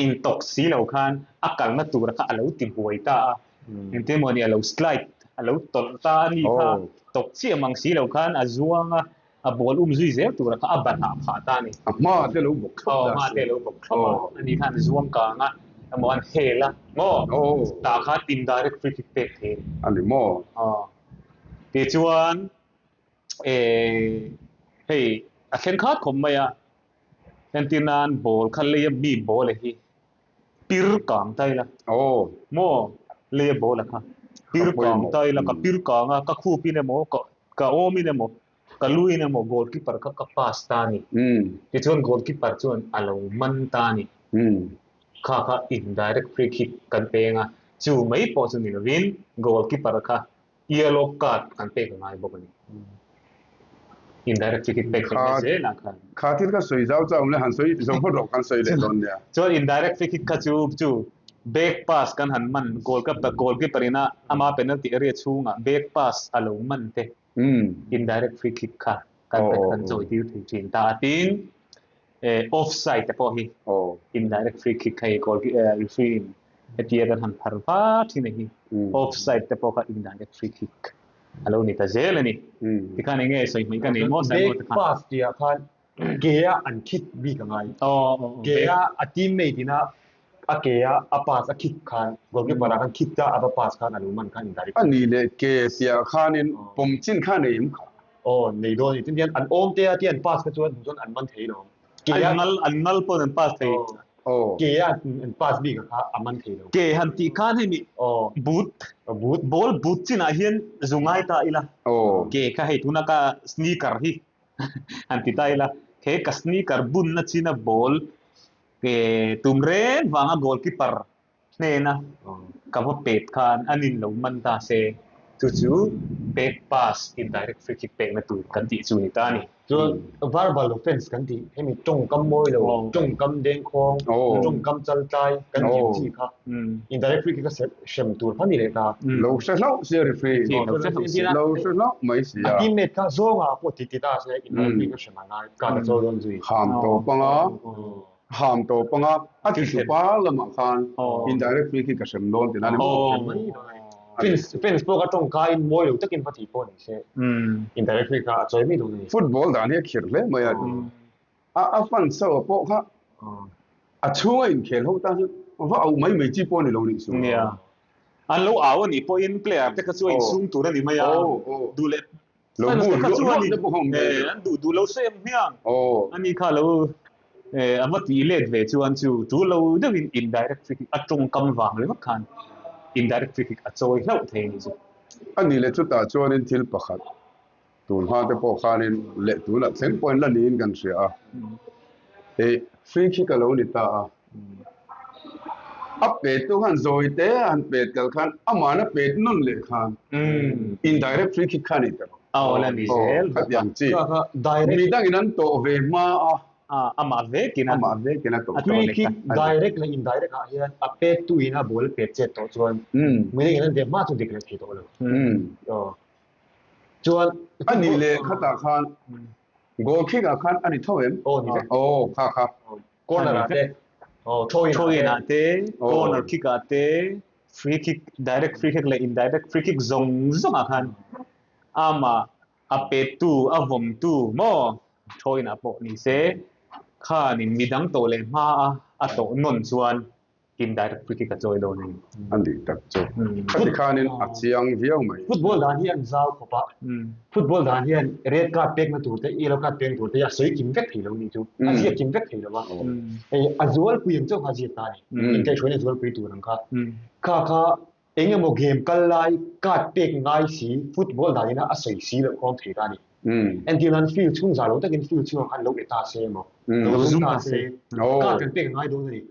in tawk si lo khan a kalna tura kha a lo ti buai ta a, engtin emaw ni a lo slide a lo tawlh ta a ni kha tawk chiah mang si lo khan a zuang a a ball um zui zel tura kha a banah phah ta a ni. A hma te lo bawk thlawp ta. Hma te lo bawk thlawp a, ani khan zuang kang a, emaw an hel a, maw? Tah khan indirect free kick pek thei a ni. A ni maw? Aw. Tichuan, hei a thleng khat khawp mai a, entir nan ball kha leia mi ball a hi pir kang ta ila. Aw. Maw? Leia ball a kha pir kang ta ila, ka pir kang a, ka khup in emaw, ka awm in emaw, Ka luin emaw goalkeeper kha ka pass ta a ni. Tichuan goalkeeper chuan a lo man ta a ni. Kha kha indirect free kick kan peng a, chu mai pawh chu ni lovin goalkeeper kha yellow card kan pek a ngai bawk a ni. Indirect free kick pek theih na zel ah khan. Kha thil kha sawi zau chau le han sawi zo phawt rawh kan sawi leh dawn nia. Chuan indirect free kick kha chu chu back pass kan han man goalkeeper ina ama penalty area chhungah back pass a lo man te indirect free kick kha kan pet kan chawi tir thei thin ta a tin offside te pawh hi indirect free kick kha hi goal referee in hetia kan han phar va thin a hi offside te pawh kha indirect free kick a lo ni ta zel a ni tikhan enge sawi hmaih ka nei maw sai maw tikhan pass tia khan ke a an khit bik a ngai ke a a teammate ina a ke a a pass a khit khan goalkeeper a khan khit ta a va pass khan a lo man khan indirect a ni leh ke piah khanin pawm chin kha nei em kha aw nei dawn a ni tin hian an awm te a ti an pass kha chuan chuan an man thei lo ke a an ngal an ngal pawn an pass thei aw ke a an pass bik a kha a man thei lo ke han tih khan hei mi aw boot boot ball boot chinah hian zu ngai ta ila aw ke kha hei tuna ka sneaker hi han ti ta ila he ka sneaker bunna china ball Ke tum reng vanga goalkeeper hnena ka va pet khan an in lo man ta se, chu chu back pass indirect free kick pekna tur kan tih chu ni ta a ni. Chuan verbal offense kan tih hemi tawngkam mawi lo, tawngkam dengkhawng, tawngkam chaltlai kan tih ang chi kha indirect free kick a hrem tur kha ni leh ta. Lo hre hlauh sia referee, lo hre hlauh mai sia. A teammate kha zawnga pawh ti ti ta se indirect free kick a hrem a ngai. Ka chaw dawn zui. Ham tawp anga, ham tawp anga, a ti hlupa lamah khan indirect free kick ka hrem dawn tihna a ni maw? Fans, fans pawh kha tawngkaiin mawi lo takin va tih pawh ni se, indirect free kha a chawi mai dawn a ni. Football dan hi a khirh hle mai a, a a fans ho pawh kha a chhunga inkhel ho tan chuan va auh mai mai chi pawh a ni lo nih chu. Nia, an lo au a nih pawhin player te kha chu a insum tur a ni mai a, duh leh Lo Fans hmu te kha luah chuan luah te pawh awm ve eh, an duh duh lo sem hmiang. Aw. Ani kha lo eh, a va tih let ve chuan chu tu lo deuhin indirect free kick a tawngkam vang ringawt khan indirect free kick a chawi hlauh thei a ni chu. A ni leh chutah chuanin thil pakhat tun hma te pawh khanin leh tunah thleng pawhin la niin kan hria a. Eh, free kick a lo ni ta a. A pet tu khan zawi te a han pet kal khan amahna pet nawn leh khan indirect free kick kha a ni ta lo. Aw la ni zel bawk a. Khatiang chi. Mi dangin an tawh ve hma a. Amah vekin a. Amah vekin a tawh. Free kick direct leh indirect ah hian a pet tu in a ball pet chet tawh chuan mi dangin an ve hma chu dik leh thei tawh lo. Chuan. A nih leh khatah khan goal kick ah khan a ni tho em? Aw ni vek. Aw kha kha. Corner ah te. Aw throw in ah te. Throw in ah te, corner kick ah te. Free kick, direct free kick leh indirect free kick zawng zawngah khan amah a pettu, a vawmtu maw thawinah pawh ni se khanin midang tawh leh hma a a tawh nawn chuan indirect free kick a chawi dawn a ni. A nih tak chu. Khati khanin a chiang viau mai. Football dan hi an zau khawp a, football dan hian red card pekna tur te, yellow card pekna tur te hi a sawi kim vek thei lo nih chu, a ziak kim vek thei lo a. Hei a zualpui ang chauh kha a ziak ta a ni. Inkaihhruaina zualpui tur ang kha. Kha kha eng emaw game kal lai card pek ngai si football dan ina a sawi si loh khawm thei ta a ni. Entir nan field chhung zah lo takin field chhungah khan lo e ta se emaw, lo zum ta se, card kan pek ngai dawn a ni.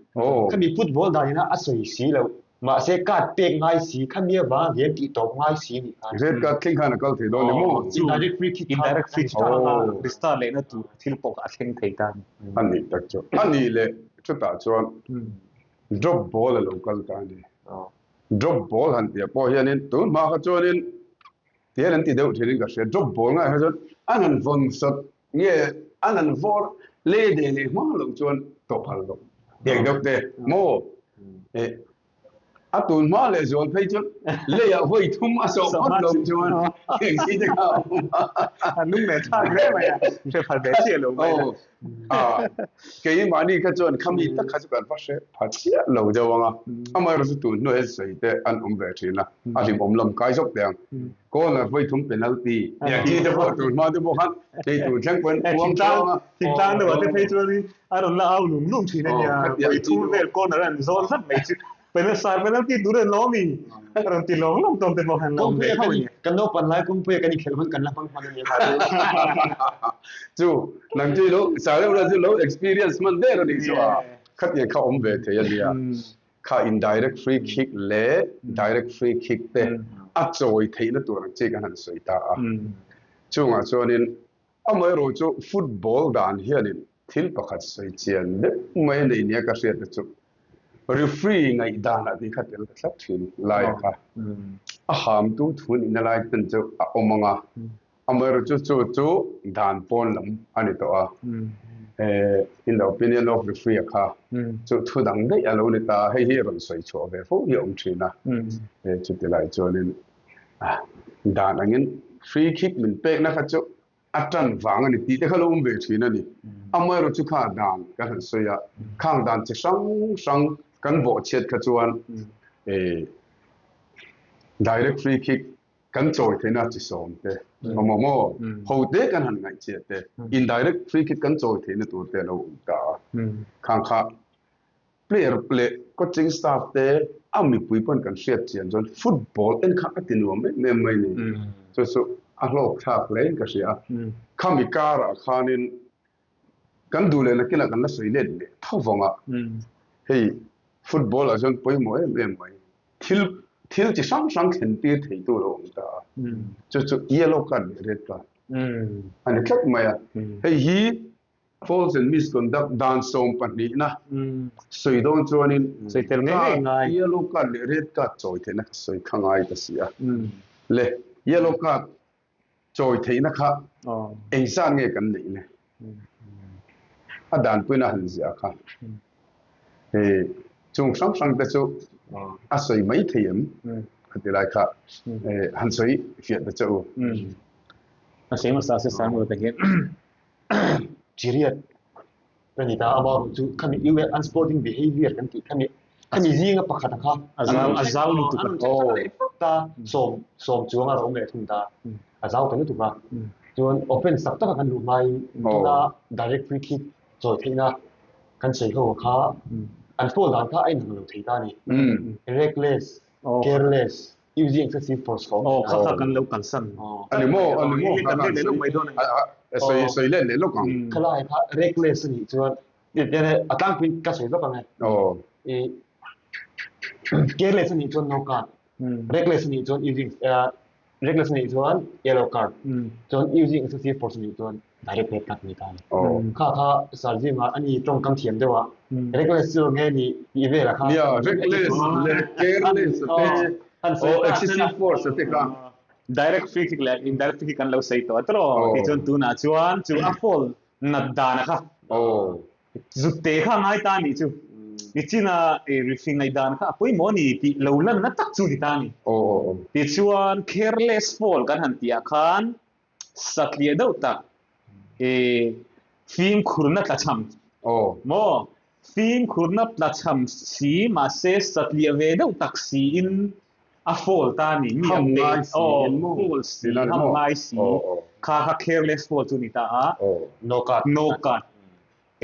Khami football dan ina a sawi si loh Mahse card pek ngai si, khami avanga game tih tawp ngai si nih khan. Red card thleng khan a kal thei dawn ni maw? Indirect free kick khan. Indirect free kick khan restart lehna tur thil pawh a thleng thei ta a ni. A nih tak chu. A nih leh chutah chuan drop ball a lo kal ta a ni. Drop ball han tih ah pawh hianin tun hma kha chuanin ti hian an ti deuh thin in ka hria. Drop ball ngaiah kha chuan an han vawn sat nge an han vawr le de leh hma loh chuan tawh phal loh tiang deuh te maw eh a tun hma leh zual phei chuan leiah vawi thum a sawh phawt loh chuan heng chi te kha a awm a. A lung leh thlak hle mai a, hre phal ve chiah lo mai la. A keimahni kha chuan khami tak kha chu kan va hre pha chiah lo deuh ang a, amaherawhchu chu tun hnuai sawi te an awm ve thin a, a hlimawm lam kai zawk teh ang. Corner vawi thum penalty tiang chi te pawh tun hma te pawh khan hei tur thleng pawhin uang chuang a. Thingtlang deuh ah te phei chuan a rawn la au lung lung thin a nia, vawi thum vel corner an zawn zat mai chu penalty penalty tur an lawm i a rawn ti lawng lawng tawn te pawh khan la awm ve tho a nia. Kan naupan lai kawngpuia kan inkhelh hun kan la hmang hman a nia kha chu. Chu nang chu i lo sa deuh la chu lo experience hman der a nih chu a, khatiang kha awm ve thei a nia. Kha indirect free kick leh direct free kick te a chawi theihna tur ang chi kan han sawi ta a. Chungah chuanin amaherawh chu football dan hianin thil pakhat sawi chian deuh mai a nei nia ka hriat te chu referee ngaihdanah tih kha tel ta tlat thin laia kha a hamtu thu nihna lai ten chu a awm ang a. Amaherawhchu chu chu chu dan pawn lam a ni tawh a, in the opinion of referee a kha chu thu dang daih a lo ni ta a, hei hi rawn sawi chhuah ve fo hi a awm thin a, chuti lai chuanin dan angin free kick min pekna kha chu a tan vang a ni tih te kha lo awm ve thin a ni. Amaherawhchu kha dan kan han sawi a, khang dan chi hrang hrang kan bawhchhiat kha chuan direct free kick kan chawi theihna chi sawm te awm awm aw, ho te kan han ngaih chiah te, indirect free kick kan chawi theihna tur te a lo awm ta a, khang kha player leh coaching staff te a mipui pawn kan hriat chian chuan football en kha a ti nuam em em mai ni, chu chu a hlawk thlak hle in ka hria a, khami karah khanin kan duh leh nakinah kan la sawi let leh tho vang a, hei football ah chuan pawimawh em em mai. Thil thil chi hrang hrang thlen tir thei tu lo awm ta a, chu chu yellow card leh red card a ni tlat mai a. Hei hi false and misconduct dan 12na sawi dawn chuanin card yellow card leh red card chawi theihna kha sawi kha ngai ta si a. Le yellow card chawi theihna kha engzat nge kan neih le? A danpuina han ziah kha hei chung hrang hrang te chu a sawi mai thei em a ti lai kha han sawi fiah ta che u. A sawi hmasa se sang lo ta hian. Chiriat Ka ni ta ama rawh chu khami US unsporting behavior kan tih khami khami zinga pakhat a kha a zau a zau lutuk a aw ta sawm sawm chuang a rawh leh thung ta a zau ta lutuk a chuan offense tak tak a kan luh hmain tuna direct free kick chawi theihna kan sawi ho kha an foul dan kha a inang lo thei ta a ni reckless careless using excessive force kha awm Aw kha kha kan lo kalsan. A ni maw, a ni maw kha kan sawi sawi sawi let leh lawk ang. Khalai kha reckless a nih chuan a tlangpui ka sawi lawk ang e. Aw. I careless a nih chuan no card. Reckless a nih chuan using. Reckless a nih chuan yellow card, chuan using excessive force a nih chuan direct red card a ni ta a ni. Kha kha Sir Jim-a a ni tawngkam thiam deuh a, reckless chu nge ni tih velah kha. Nia, reckless leh careless a te, aw excessive force a te kha. Direct free kick leh indirect free kick kan lo sawi tawh a tiraw? Tichuan tunah chuan chu a foul nat dan a kha. Zute kha a ngai ta a nih chu. Nichina i referee ngaihdan kha a pawimawh a ni tih lo lanna tak chu ni ta a ni. Tichuan careless foul kan han tih ah khan satliah deuh tak i fimkhurna tlachham maw? Fimkhurna tlachham si mahse satliah ve deuh tak siin a foul ta a ni. Mi a pet aw foul si ham ngai si kha kha careless foul chu ni ta a. No card. No card.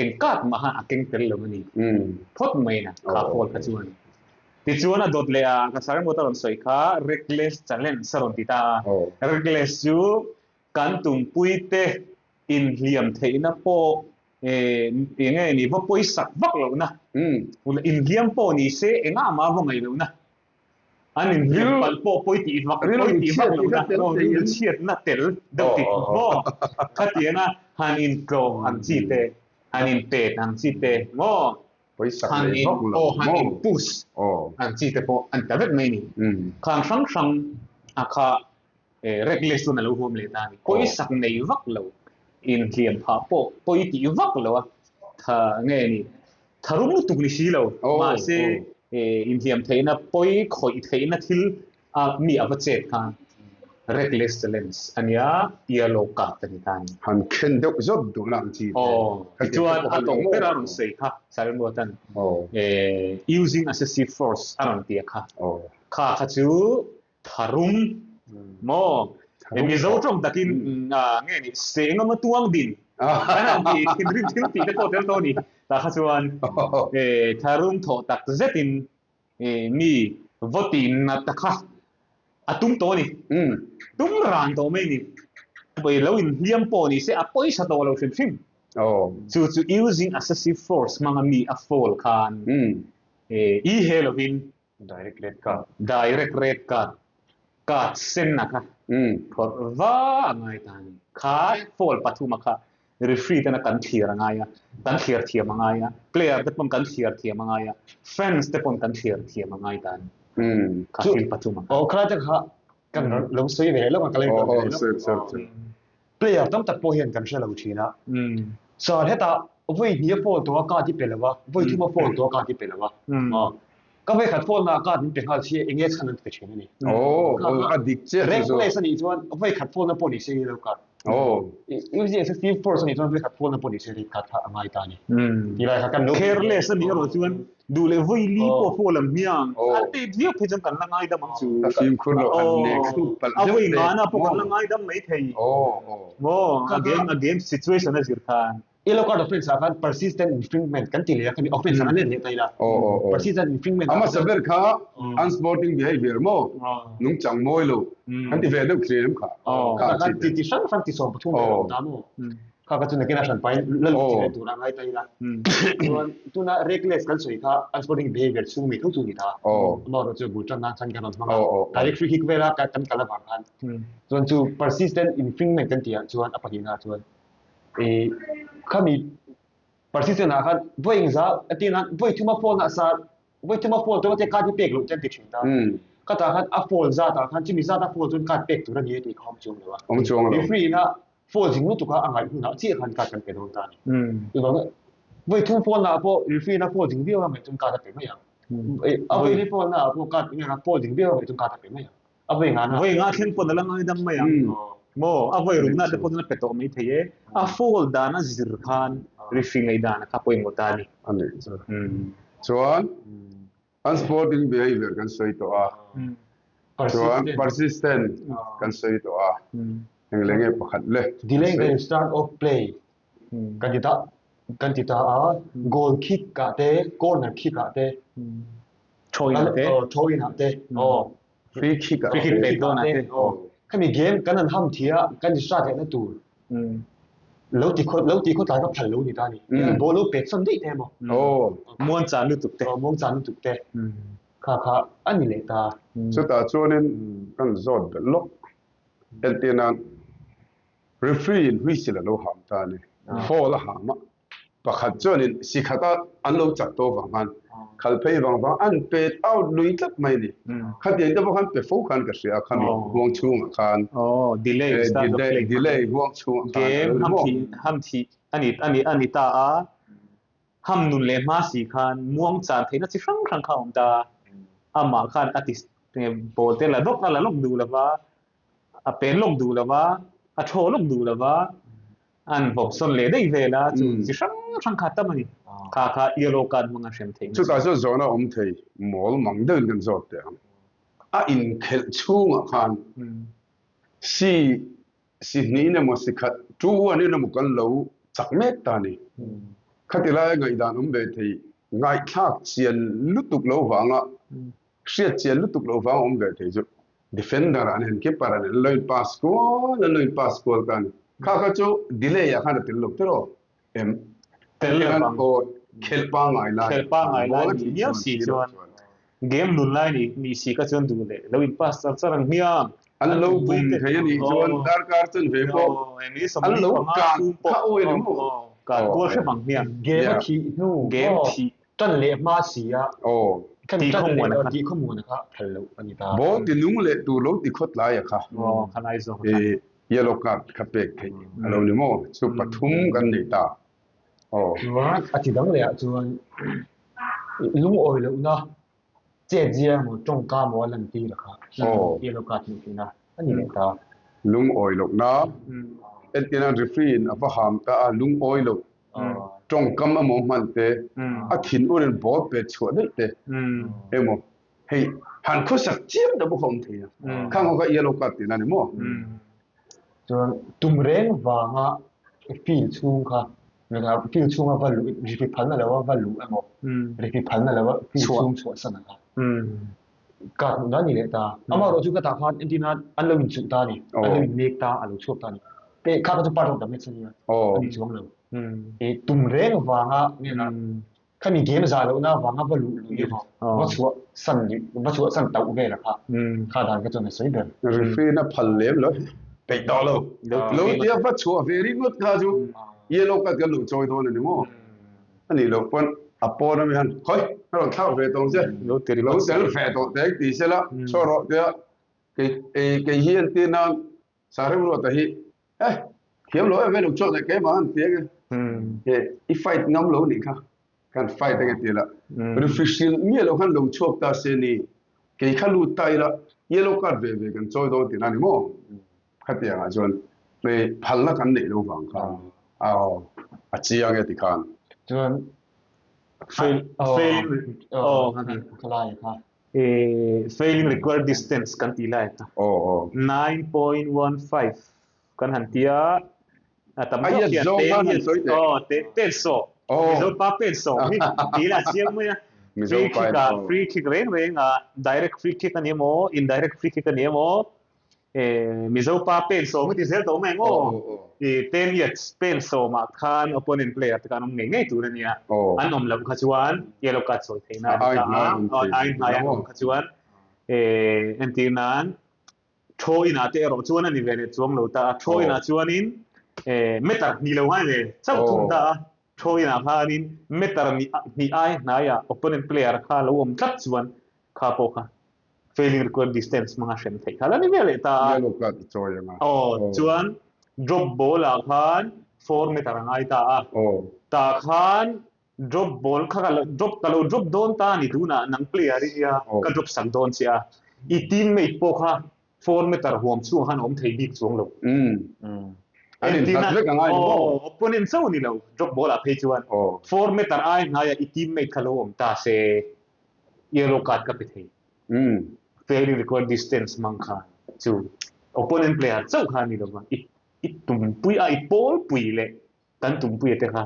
Eng card mah khan a keng tel lo a ni. Phawt mai na kha foul kha chuan. Tichuan a dawt leh a ka sir emaw ta rawn sawi kha reckless challenge a rawn ti ta a. Reckless chu kan tumpui te inhliam theihna pawh eng nge ni va pawisak vak lohna inhliam pawh ni se engah mah va ngaih lohna. An inhliam palh pawh pawi tih vak pawi tih vak lo na aw rilru chhiatna tel deuh tih maw khatianga han intlawm ang chi te han inpet ang chi te maw han in aw han in push ang chi te pawh an ta vek mai a ni. Khang hrang hrang a kha reckless chuan a lo huam leh ta a ni. Pawisak nei vak lo inhliam phah pawh pawi tih vak lo a tha nge ni Tharum lutuk ni si lo, mahse inhliam theihna, pawi khawih theihna thil a mi a va chet khan reckless challenge a nia, yellow card a ni ta a ni. Han khen deuh zawt duhna ang chi te. Aw, tichuan a tawp ber a rawn sawi kha, Sailmuatan using excessive force a rawn ti a kha, kha kha chu Tharum maw? Mizo tawng takin nge ni sengama tuang din kan han ti thinrim thil tih te pawh tel tawh a ni. Tah kha chuan tharum thawh tak zetin mi vaw tin nat ta kha a tum tawh a ni. Tum ran tawh mai a ni. Lo inhliam pawh ni se a pawisa tawh lo hrim hrim. Chu chu using excessive force hmanga mi a foul khan i he lovin Direct red card. Direct red card. Card sen a kha phawrh va a ngai ta a ni. Kha foul pathum a kha referee tena kan thlir a ngai a, kan thlir thiam a ngai a, player te pawn kan thlir thiam a ngai a, fans te pawn kan thlir thiam a ngai ta a ni. Kha thil pathum a kha. Aw khalai te kha kan lo sawi ve lawk a, ka lo inrawlh ve lawk. Player tam tak pawh hian kan hre lo thin a. Chuan hetah vawi hnih a foul tawh a card i pe lo a, vawi thum a foul tawh a card i pe lo a. Ka vawi khat foul na card min pe nghal si eng nge chhan an ti thin a ni. Aw, a dik chiah chu chu. Reckless a nih chuan vawi khat foul na pawh ni se yellow card. Using excessive force a nih chuan vawi khat foul na pawh ni se red card kha a ngai ta a ni. Tilai kha kan lo Careless a nih erawh chuan Duh leh vawi li pawh foul ang hmiang. A tet viau phei chuan kan la ngaidam ang chu. Ka fimkhur loh han nek hrup palh deuh te. A vawi ngana pawh kan la ngaidam mai thei. Maw a game a game situation a zir khan. Yellow card offense ah khan persistent infringement kan ti leh a, khami offense ah kan let leh ta ila. Persistent infringement ah. A hmasa ber kha unsporting behavior maw nungchang mawi lo kan ti ve deuh thlir em kha. Kha ti hrang hrang ti 13 vel a awm ta maw. Kha ka chu nakin a hran pain la lut thei tur a ngai ta ila. Chuan tuna reckless kan sawi kha unsporting behavior chhung mi tho chu ni ta. Amaherawh chu bul tan nan khan kan rawn hmang a. Direct free kick vela kan kal avang khan. Chuan chu persistent infringement kan tih ah chuan a pahnihna ah chuan i khami persistent ah khan vawi engzah a tih nan vawi thuma phone ah sa Vawi thuma foul chu card hi pek loh te an ti thin ta. Ka tah khan a foul zat ah khan chumi zat a foul chuan card pek tur a ni e tih kha awm chuang lo a. Awm chuang lo. Referee ina foul zing lutuk a a ngaih hunah chiah khan card kan pe dawn ta a ni. Chuvangin vawi thum foul naah pawh referee ina foul zing viau a ngaih chuan card a pe mai ang. A vawi li foul naah pawh card enge foul zing viau a ngaih chuan card a pe mai ang. A vawi nga na. Vawi nga thleng pawn a la ngaidam mai ang. Maw a vawi rukna te pawn a la pe tawh mai thei e. A foul dan a zir khan referee ngaihdan a kha pawimawh ta a ni. A nih chu. Chuan unsporting behavior kan sawi tawh a. Chuan persistent kan sawi tawh a. Eng leh nge pakhat le. Delaying the start of play kan ti ta kan ti ta a. Goal kick ah te corner kick ah te. Throw in ah te. Throw in ah te. Aw. Free kick ah. Free kick pek dawn ah te. Aw. Khami game kan an ham thia kan in start lehna tur. Lo ti khaw lo ti khaw tlai ka phal lo ni ta ni. Ball lo pek sawn daih te emaw. Aw. Muang chan lutuk te. Aw muang chan lutuk te. Kha kha a ni leh ta. Chutah chuanin kan zawt belh lawk. Entir nan referee in whistle a lo ham ta a ni. Foul a ham a, pakhat chuanin si khata an lo chak tawh vang khan khal phei vang vang an pet out lui tlat mai a ni. Khatiang te pawh khan pe fo khan ka hria a khami huang chhungah khan. Aw delay start of play. Delay huang chhungah khan. Game ham thi ham thi ani ani ani ta a. Ham nun leh hma si khan muang chan theihna chi hrang hrang kha a awm ta a. Amah khan a ti ball te la lawk a la lawk duh lova a pen lawk duh lova a thaw lawk duh lova an vawp sawn leh daih vel a chu chi hrang hrang kha tam a ni. Kha kha yellow card hmang a hrem theih. Chutah chuan zawhna awm thei mawl mang deuhin kan zawt teh ang. A inkhelh chhungah khan si si hnihin emaw si khat 2-1 in emaw kan lo chak mek ta a ni. Khati laia ngaihdan awm ve thei ngaihthlak chian lutuk lo vanga hriat chian lutuk lo vanga awm ve thei chu defender ah nen keeper ah nen an lo in pass kual an lo in pass kual ta a ni. Kha kha chu delay ah khan a tel lo tiraw em? Tel lo vang. Aw khelh pangngai lai. Khelh pangngai lai ni miau si chuan game nun lai ni ni si kha chuan duh leh lo in pass char char ang hmiang. An lo bum thei a nih chuan darkar chan ve pawh an lo kan kha awi ni maw? Kan kual hrep ang hmiang. Game a thih hnu game thih tan leh hma si a tih khawmuan a tih khawmuan a kha phal loh a ni ta. Ball ti nung leh tur lo ti khawt lai a kha. Aw kha lai zawk a kha. Yellow card kha pek theih a lo ni maw? Chu pathum kan nei ta. Aw. Chuan a ti dang leh ah chuan lungawi lohna chet zia emaw tawngka emaw a lan tir a kha yellow card hmuh theihna a ni leh ta. Lungawi lohna entirna referee in a va ham ta a lungawi loh tawngkam emaw hman te a thinur in ball pet chhuah daih te emaw hei han khawsak chiam ta bawk a awm thei a khang ho kha yellow card tihna a ni maw? Chuan tum reng vanga field chhung kha field chhunga va luh ri phalna lo a va luh emaw ri phalna lo a field chhung chhuahsan ang kha card hmuh dan a ni leh ta. Amaherawhchu chu ka tah khan entir nan an lo inchuh ta a ni, an lo innek ta, a lo chhuak ta a ni. Te kha kha chu part of the match a nia, a ni chuang lo. Tum reng vanga Khami game zah lohna avanga va luh luih emaw, va chhuah san luih, va chhuah san tauh vel a kha, kha dan kha chuan a sawi ber. Referee na phal lem lo, peih tawh lo. Lo tia va chhuah ve ringawt kha chu yellow card kan lo chawi dawn a ni maw? A nih loh pawn a pawn ami han khawi a rawn thlak ve tawh ang che, lo tel ve tawh teh ang ti sela, chhuah rawh tia kei kei hi entir nan Saremruata hi Eh, thiam lo em em lo chuak leh keimah an ti ange. He i fight ngam lo nih kha. Kan fight ange ti la. Referee hrilh miah lo khan lo chhuak ta se ni. Kei kha lut ta ila yellow card ve ve kan chawi dawn tihna ni maw? Khatiang ah chuan hei phalna kan neih lo vang khan aw a chiang e ti khan. Chuan fail fail aw khalai kha. Failing required distance kan tih lai kha. Aw aw. 9.15 kan han ti a, a tam zawk hian ten hian aw pen sawh Mizo pa pen sawh hi ti ila a chiang mai a. Free kick ah free kick reng reng ah direct free kick a ni emaw indirect free kick a ni emaw Mizo pa pen sawm hi ti zel tawh mai ang aw. Ten yards pen sawmah khan opponent player te kha an awm ngei ngei tur a nia. An awm loh kha chuan yellow card sawi theihna a ni ta a. Ai hnai an awm kha chuan entir nan throw in ah te erawh chuan a ni ve leh chuang lo ta a. Throw in ah chuanin meter hnih lo ngai ve chauh thung ta a. Throw in ah khanin meter hnih ai hnaiah opponent player kha lo awm tlat chuan kha pawh kha failing required distance hmanga hrem theih kha la ni ve leh ta a. Yellow card i chawi ang a. Aw, chuan drop ball ah khan 4 meter a ngai ta a. Aw. Tah khan drop ball kha ka lo drop ka lo drop dawn ta a ni tunah nang player i nia ka drop sak dawn che a. I teammate pawh kha 4 meter huam chhungah khan a awm thei bik chuang lo. Umm. An inhlat vek a ngai ni maw? Aw, opponent chauh a ni lo drop ball ah phei chuan 4 meter ai hnaiah i teammate kha lo awm ta se. Yellow card ka pe thei. Failing required distance hmang kha chu opponent player chauh kha a ni lova, i i tumpui a, i pawlpui leh kan tumpuia te kha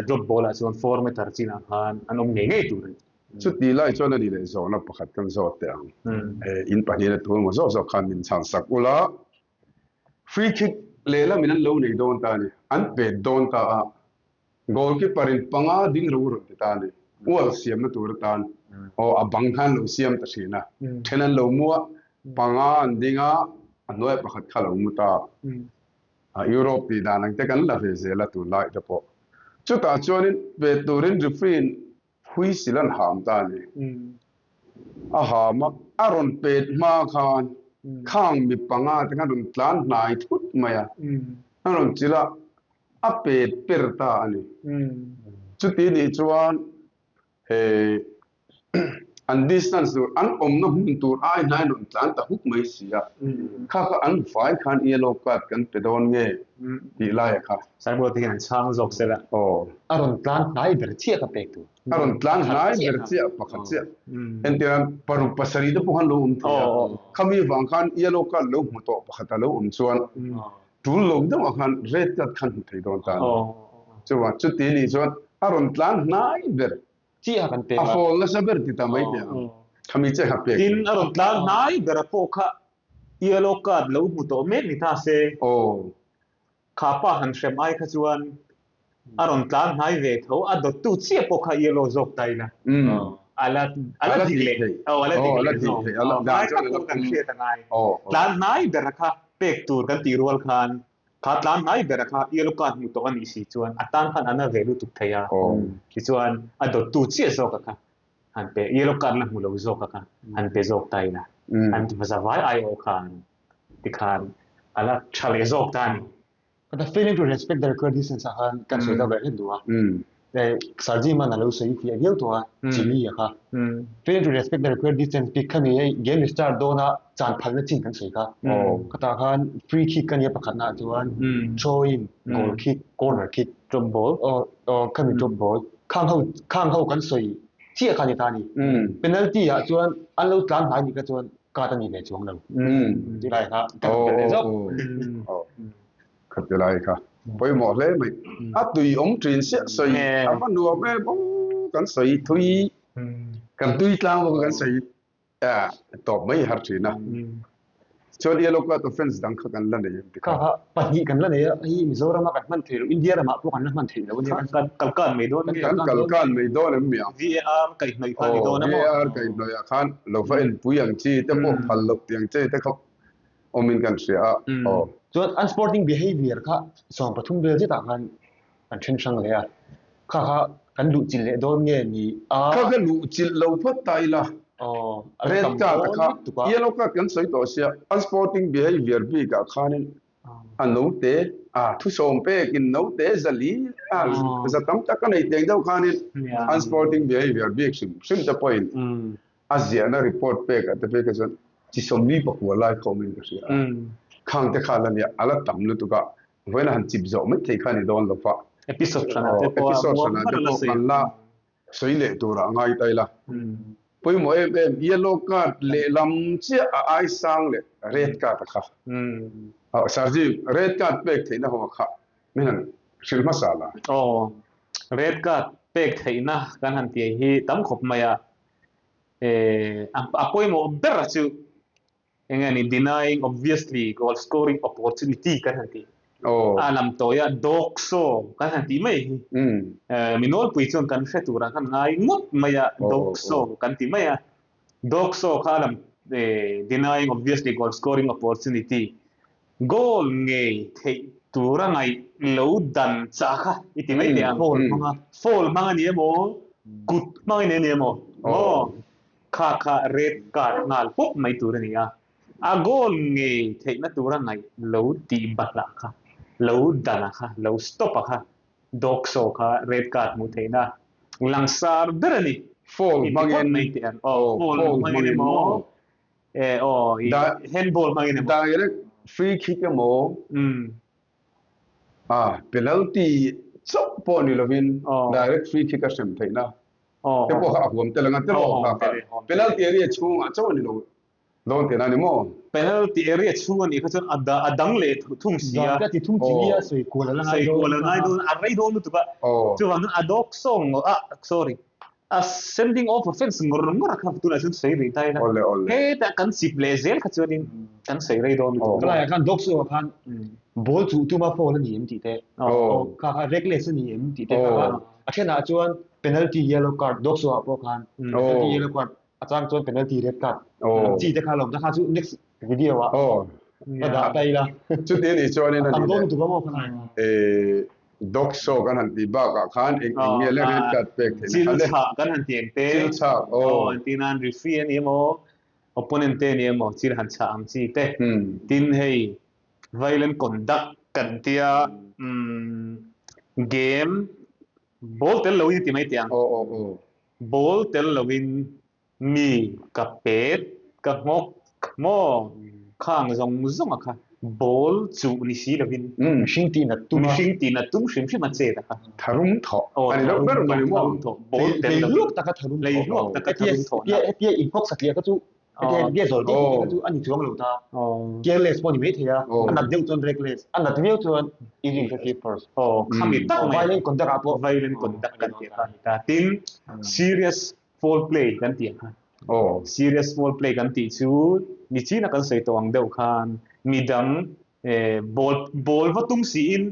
drop ball ah chuan 4 meter chinah khan an awm ngei ngei tur a ni. Chuti lai chuan a ni leh zawhna pakhat kan zawt teh ang. In pahnihna tur emaw zawk zawk khan min chhan sak ula. Free kick lehlam in an lo nei dawn ta a ni. An pet dawn ta a. Goalkeeper in panga ding ro rawn ti ta a ni. Wall siamna tur atan aw a bang khan lo siam ta thin a. Then an lo mua, panga an ding a, A hnuaiah pakhat kha lo mu ta. A Europe tih dan ang te kan la ve zel a tunlai te pawh. Chutah chuanin pe turin referee in whistle an ham ta a ni. A ham a, a rawn pet hma khan khang mi panga te khan rawn tlan hnai thut mai a, a rawn chilh a, a pet per ta a ni. Chuti nih chuan he an distance tur an awmna hmun tur ai hnai rawn tlan ta huk mai si a, kha kha an vai khan yellow card kan pe dawn nge tih laia kha. Signboard te hian an chhang zawk sela. Aw. A rawn tlan hnai ber chiah ka pek tur. A rawn tlan hnai ber chiah pakhat chiah. Entirah paruk pasarih te pawh khan lo awm thei a, khami vang khan yellow card lo hmu tawh pakhat a lo awm chuan tul lo deuhah khan red card khan hmu thei dawn ta a ni. Chuvang chuti nih chuan a rawn tlan hnai ber chiah kan pek a. A fall nasa ber ti ta mai teh ang. Khami che kha pek. Tin, a rawn tlan hnai bera pawh kha yellow card lo hmu tawh mek ni ta se. Aw. Kha pa han hrem ai kha chuan a rawn tlan hnai ve tho, a dawttu chiah pawh kha yellow zawk ta ila. A la a la dik leh. Aw a la dik leh zawk. Ngai tak pawh kan hriat a ngai. Tlan hnai bera kha pek tur kan tih rual khan Kha tlan hnai bera kha yellow card hmu tawh a nih si chuan a tan khan a na ve lutuk thei a, tichuan a dawttu chiah zawka kha han pe, yellow card la hmu lo zawka kha han pe zawk ta ila, an zavai aiawh khan tikhan a la tha leh zawk ta a ni. The failing to respect the required distance ah khan kan sawi deuh leh hlek duh a. Sarji man a lo sawi fiah viau tawh a, Chini a kha. Failing to respect the required distance bik kha ni hei game restart dawna chan phalna chin kan sawi kha. Khatah khan free kick a nia pakhatna ah chuan throw in, goal kick, corner kick, drop ball, aw khami drop ball khang ho khang ho kan sawi chiah kha ni ta a ni. Penalty ah chuan an lo tlan hnai nih kha chuan card a ni ve chuang lo. Chulai kha ka hmu ve zawk. Khati lai kha pawimawh hle mai. A tui awm thin siah sawi a va nuam em aw kan sawi thui kan tui tlang bawk a kan sawi tawp mai har thin a. Chuan yellow card offence dang kha kan la nei em tikha? Kha pahnih kan la nei a, hei Mizoram a kan hman thei lo, India ramah pawh kan la hman thei lo ania. Kan kalkan mai dawn nge? Kan kalkan mai dawn em mi ang? VAR kaihhnawih kha ni dawn a maw? VAR kaihhnawih ah khan lo va enpui ang chi te pawh phal loh tiang che te kha awmin kan hria a, aw. Chuan unsporting behaviour kha 13 vel zetah khan kan then hrang leh a, kha kha kan luh chilh leh dawn nge ni a? Kha kha luh chilh lo phawt ta ila, red card a kha, yellow card kan sawi tawh sia, unsporting behaviour bikah khanin a note a thusawm pekin note zali a za tam tak a nei teng deuh khanin unsporting behaviour bik hrim hrim te pawhin a ziahna report pek ah te phei kha chuan chi sawmli pakua lai kha awmin ka hria a, khang te kha la nia a la tam lutuk a, vawiin a han chip zawh mai thei kha a ni dawn lo va. Episode hranah te pawh episode hranah te pawh kan la sawi leh turah a ngai ta ila. Pawimawh em em yellow card lehlam chiah a ai sang leh red card a kha. Sarji red card pek theihna ho a kha min han hrilh hmasa la. Aw red card pek theihna kan han tih hi tam khawp mai a. a pawimawh ber chu eng nge ni denying obviously goal scoring opportunity kan han tih a lam tawi a dog show kan han tih mai hi mi nawlpui chuan kan hre turah khan ngai ngawt mai a dog show kan ti mai a dog show kha a lam denying obviously goal scoring opportunity Goal ngei theih tura ngaih lo dan chah kha i ti mai teh ang. Foul hmang a. Foul hmang a ni emaw, kut hmang a ni emaw, maw? Kha kha red card nghal pawp mai tur a ni a. A goal ngei theihna tura ngaih lo tih bahlah kha, lo dan a kha, lo stop a kha, dog show kha red card hmuh theihna langsar ber a ni. Foul hmangin. Mai teh ang. Aw, foul hmangin emaw, Eh aw i handball hmangin emaw. Direct free kick emaw ah penalty chauh pawh ni lovin direct free kick a hrem theihna te pawh kha a huam tel anga te pawh kha kha penalty area chhungah chauh a ni lo dawn tihna a ni maw? Penalty area chhung a nih kha chuan a dang leh thung si a. Ka ti thung chi nia sawi kual a la ngai dawn. Sawi kual a ngai dawn a rei dawn lutuk a. Chuvangin a dawk sawng ah sorry A sending off offence ngawr ngawr a kha tunah chuan sawi rih ta ila. Awle awle. Hetah kan chip leh zel kha chuanin kan sawi rei dawn lutuk. Helaiah khan dog show ah khan ball chuh tuma foul a ni em tih te, kha kha reckless a ni em tih te kha kha a thenah chuan penalty yellow card dog show ah pawh khan penalty yellow card a chang chuan penalty red card ang chi te kha lawm ta kha chu next video ah. Ka dah ta ila. Chuti anih chuanin a nih leh dog show kan han tih bakah khan eng eng nge le red card pek theihna kha le. Chil chhah kan han ti ang te. Chil chhah aw. Entir nan referee a ni emaw opponent te a ni emaw chil han chhah ang chi te. Tin hei violent conduct kan tia game ball tel loin ti mai teh ang. Ball tel loin Mi ka pet, ka nghawk maw? Khang zawng zawng a kha ball chuh ni si lovin. Mihring tih nat tum a. Mihring tih nat tum hrim hrim a chet a kha. Tharum thawh a ni deuh ber mai maw? Tharum thawh, ball tel lovin. Hleihluak taka tharum thawh. Hleihluak taka tharum thawh na. Hetia inghawk satliah kha chu, hetia hetia zawl deuh deuh kha chu a ni chuang lo ta. Careless pawh a ni maithei a, a nat deuh chuan reckless, a nat viau chuan using excessive force. Aw, khami tak mai. Violent conduct ah pawh. Violent conduct kan tih kha a ni ta. Tin, serious Foul play kan tih ang kha. Serious foul play kan tih chu nichina kan sawi tawh ang deuh khan midang ball ball va tum siin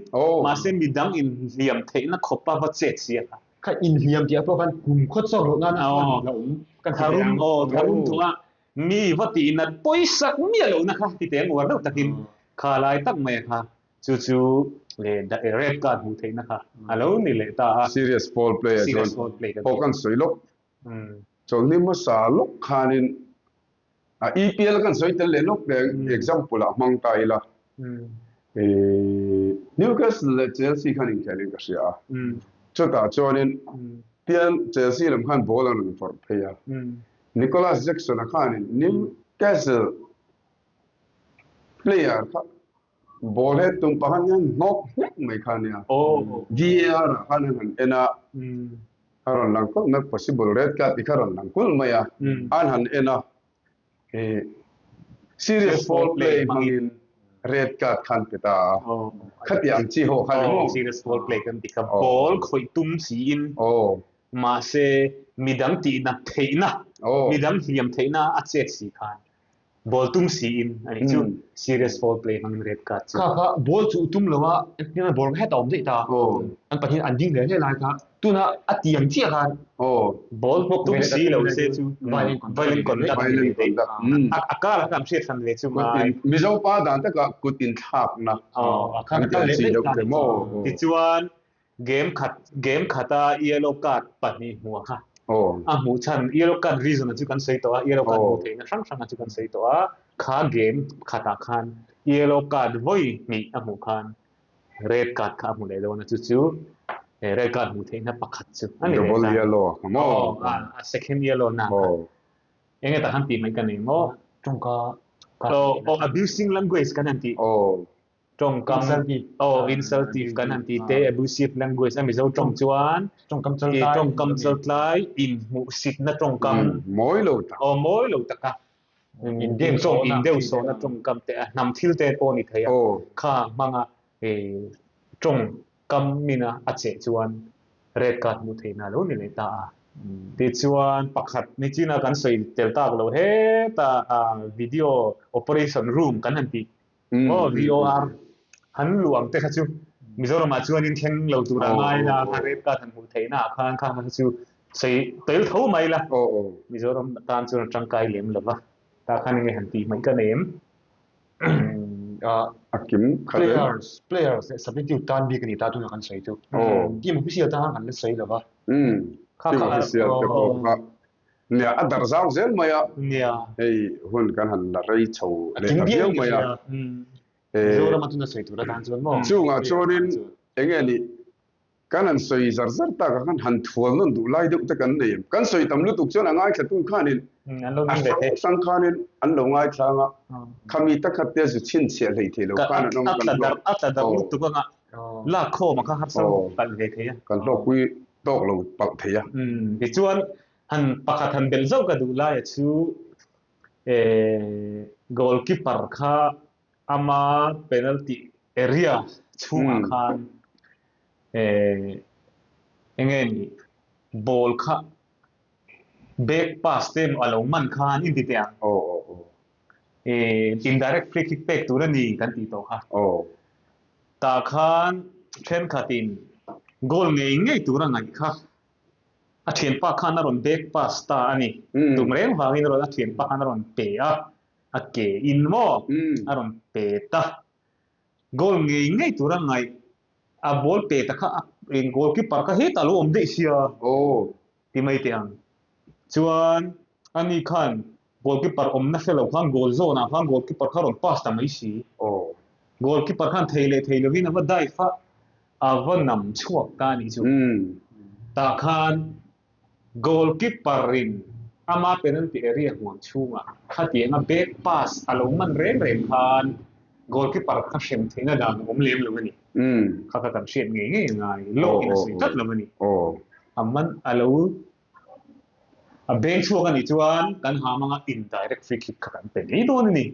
mahse midang inhliam theihna khawpa va chet si a kha. Kha inhliam tih ah pawh khan kum khawt chawk loh nana chuan a awm kan ti thei ang. Aw tharum thunga mi va tih nat pawisak miah lohna kha ti teh ang uar deuh takin kha lai tak mai a kha Chu chu red card hmuh theihna kha a lo ni leh ta a. Serious foul play ah chuan pawh kan sawi lawk. Chawlhni hmasa lawk khanin a EPL kan sawi tel leh lawk leh example ah hmang ta ila. Newcastle leh Chelsea khan inkhelhin ka hria a. Chutah chuanin tian Chelsea lam khan ball an rawn vawrh phei a. Nicolas Jackson-a khanin Newcastle player kha Ball he tum pakhat hian hnawk hlek mai kha a nia. VAR ah khan an han en a, a rawn lang kulh mai, possible red card tih kha a rawn lang kulh mai a, an han en a, serious foul play hmangin red card kha an pe ta a, khati ang chi ho kha a ni maw? Serious foul play kan ti kha, ball khawih tum siin mahse midang tihna theihna, midang hliam theihna a chet si khan Ball tum siin a nih chu serious foul play hmangin red card chu. Kha kha ball chu tum lo a, engtin ball kha heta awm daih ta. An pahnih an ding hle hle lai kha tuna a ti ang chiah khan ball tum si lo se chu violent conduct violent conduct a kar ah khan hriat hran ve chu ngai. Mizo pa dan takah kut inthlakna an ti ang chi deuh te maw. Tichuan Game khat game khata yellow card pahnih hmuh kha a hmuh chhan yellow card reason a chu kan sawi tawh a yellow card hmuh theihna hrang hrang a chu kan sawi tawh a kha game khatah khan yellow card vawi hnih a hmuh khan red card kha a hmu leh dawn a chu chu red card hmuh theihna pakhat chu a ni leh ta double yellow a maw a second yellow na kha enge tah khan tih mai ka nei maw tawngka aw abusing language kan han tih Tawngkam aw insultive kan han ti te abusive language a Mizo tawng chuan tawngkam chaltlai tawngkam chaltlai inhmuhsitna tawngkam mawi lo tak aw mawi lo taka in deuh sawhna in deuh sawhna tawngkam te a hnam thil te pawh ni thei a kha hmanga tawngkam mina a cheh chuan red card hmuh theihna a lo ni leh ta a. Tichuan pakhat nichina kan sawi tel tak lo heta video operation room kan han tih Aw VOR han luang te kha chu Mizoram ah chuan in thleng lo tur a ngai la kha red card han hmuh theih na ah khan kha kha chu sei tel tho mai la Mizoram tan chuan a tangkai lem lo va tah khan enge han tih hmaih ka nei em. A kim khat em. Players players leh substitute tan bik a ni ta tuna kan sawi chu. Team official tan khan kan la sawi lo va. Team official te pawh kha Nia, a darh zau zel mai a. Nia. Hei hun kan han la rei chho leh ta viau mai a. Mizoram a tuna sawi tur atan chuan maw? Chungah chuanin eng nge nih kan han sawi zar zar tak a khan han thual nawn duh lai deuh te kan nei em? Kan sawi tam lutuk chuan a ngaithlatu khanin a hrang hrang khanin an lo ngaithlang a, khami takhat te zu chhinchhiah hlei thei lo khan an awm a, kan hlawk. A tla darh lutuk anga lak khawm a kha harsa palh ve thei a. Kan hlawkpui tawk lo palh thei a. Tichuan han pakhat han belh zauh ka duh laia chu goalkeeper kha ama penalty area chhungah khan enge ni ball kha back pass te emaw a lo man khan inti teh ang. Indirect free kick pek tur a ni kan tih tawh kha. Tah khan thenkhatin goal ngei ngei tur a ngaih kha. A thianpa khan a rawn back pass ta a ni. Tum reng vangin a rawn a thianpa khan a rawn pe a. A ke in maw a rawn pet a, goal ngei ngei tura ngaih a ball pet a kha a goalkeeper kha hetah a lo awm daih sia ti mai teh ang. Chuan ani khan goalkeeper awmna hre lo khan goal zawn ah khan goalkeeper kha a rawn pass ta mai si. Goalkeeper khan thei leh thei lovin a va dive a, a va nam chhuak ta a nih chu. Tah khan Goalkeeper in ama penalty area huam chhungah khatianga back pass a lo man reng reng khan goalkeeper kha hrem theihna dan a awm lem lo a ni. Kha kha kan hriat ngei ngei a ngai. Law in a sawi tlat lo a ni. A man a lo a beng chhuak a nih chuan kan ha hmanga indirect free kick kha kan pe ngei dawn a ni.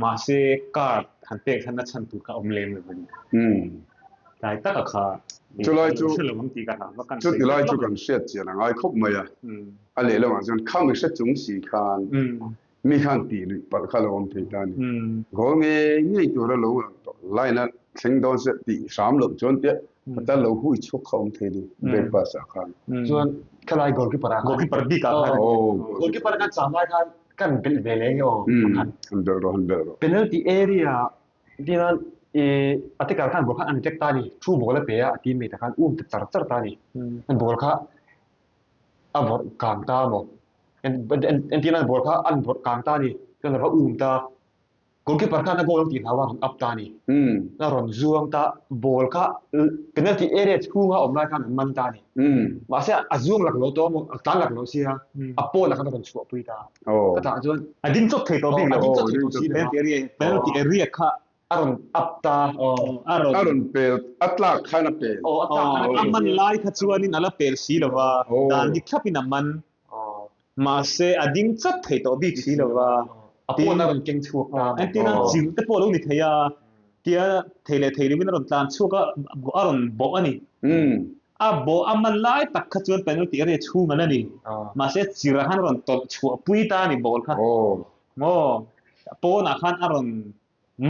Mahse card han pek khan a chhan tur kha a awm lem lo a ni. Tlai taka kha Chulai chu chuti lai chu kan hriat chian a ngai khawp mai a, a lehlamah chuan khang i hre chung si khan mi khan tih luih palh kha lo awm thei ta a ni. Goal ngei ngei tura lo lang tawh line a thleng dawn se tih hram loh chuan tia a tal lo hui chhuak kha awm thei a ni back pass ah khan. Chuan khalai goalkeeper ah khan goalkeeper bik ah khan goalkeeper khan cham lai khan kan belh ve leh nge aw pakhat. Han belh rawh han belh rawh. Penalty area Tihian i a tikar khan ball khan an reject ta a ni. Thu ball a pe a, a teammate ah khan um ta char char ta a ni. Ball kha a vawrh kang ta maw? Entirnan ball kha an vawrh kang ta a ni. Chuan a va um ta. Goalkeeper khan a goal ang tih hlau a rawn up ta a ni. A rawn zuang ta. Ball kha penalty area chhunga awm lai khan an man ta a ni. Mahse a zuang laklawh tawh a maw? A tlan laklawh sia. A pawnah khan a rawn chhuahpui ta. Ka tah chuan a ding chawp thei tawh bik lo. A ding chawp thei tawh si lo. Penalty area penalty area kha a rawn up ta. A rawn a rawn pel a tlak khan a pel. A tlak khan a pel. A man lai kha chuanin a la pel si lo va. Dan dik thlapin a man. Mahse a ding chawp thei tawh bik si lo va. A pawn a rawn keng chhuak ta. Entirna chil te pawh a lo ni thei a. Tia thei leh thei lovin a rawn tlan chhuak a, a rawn bawh a ni. A bawh a man lai tak kha chuan penalty area chhung a la ni. Mahse chirah khan a rawn tawlh chhuah pui ta a ni ball kha. Maw? Pawnah khan a rawn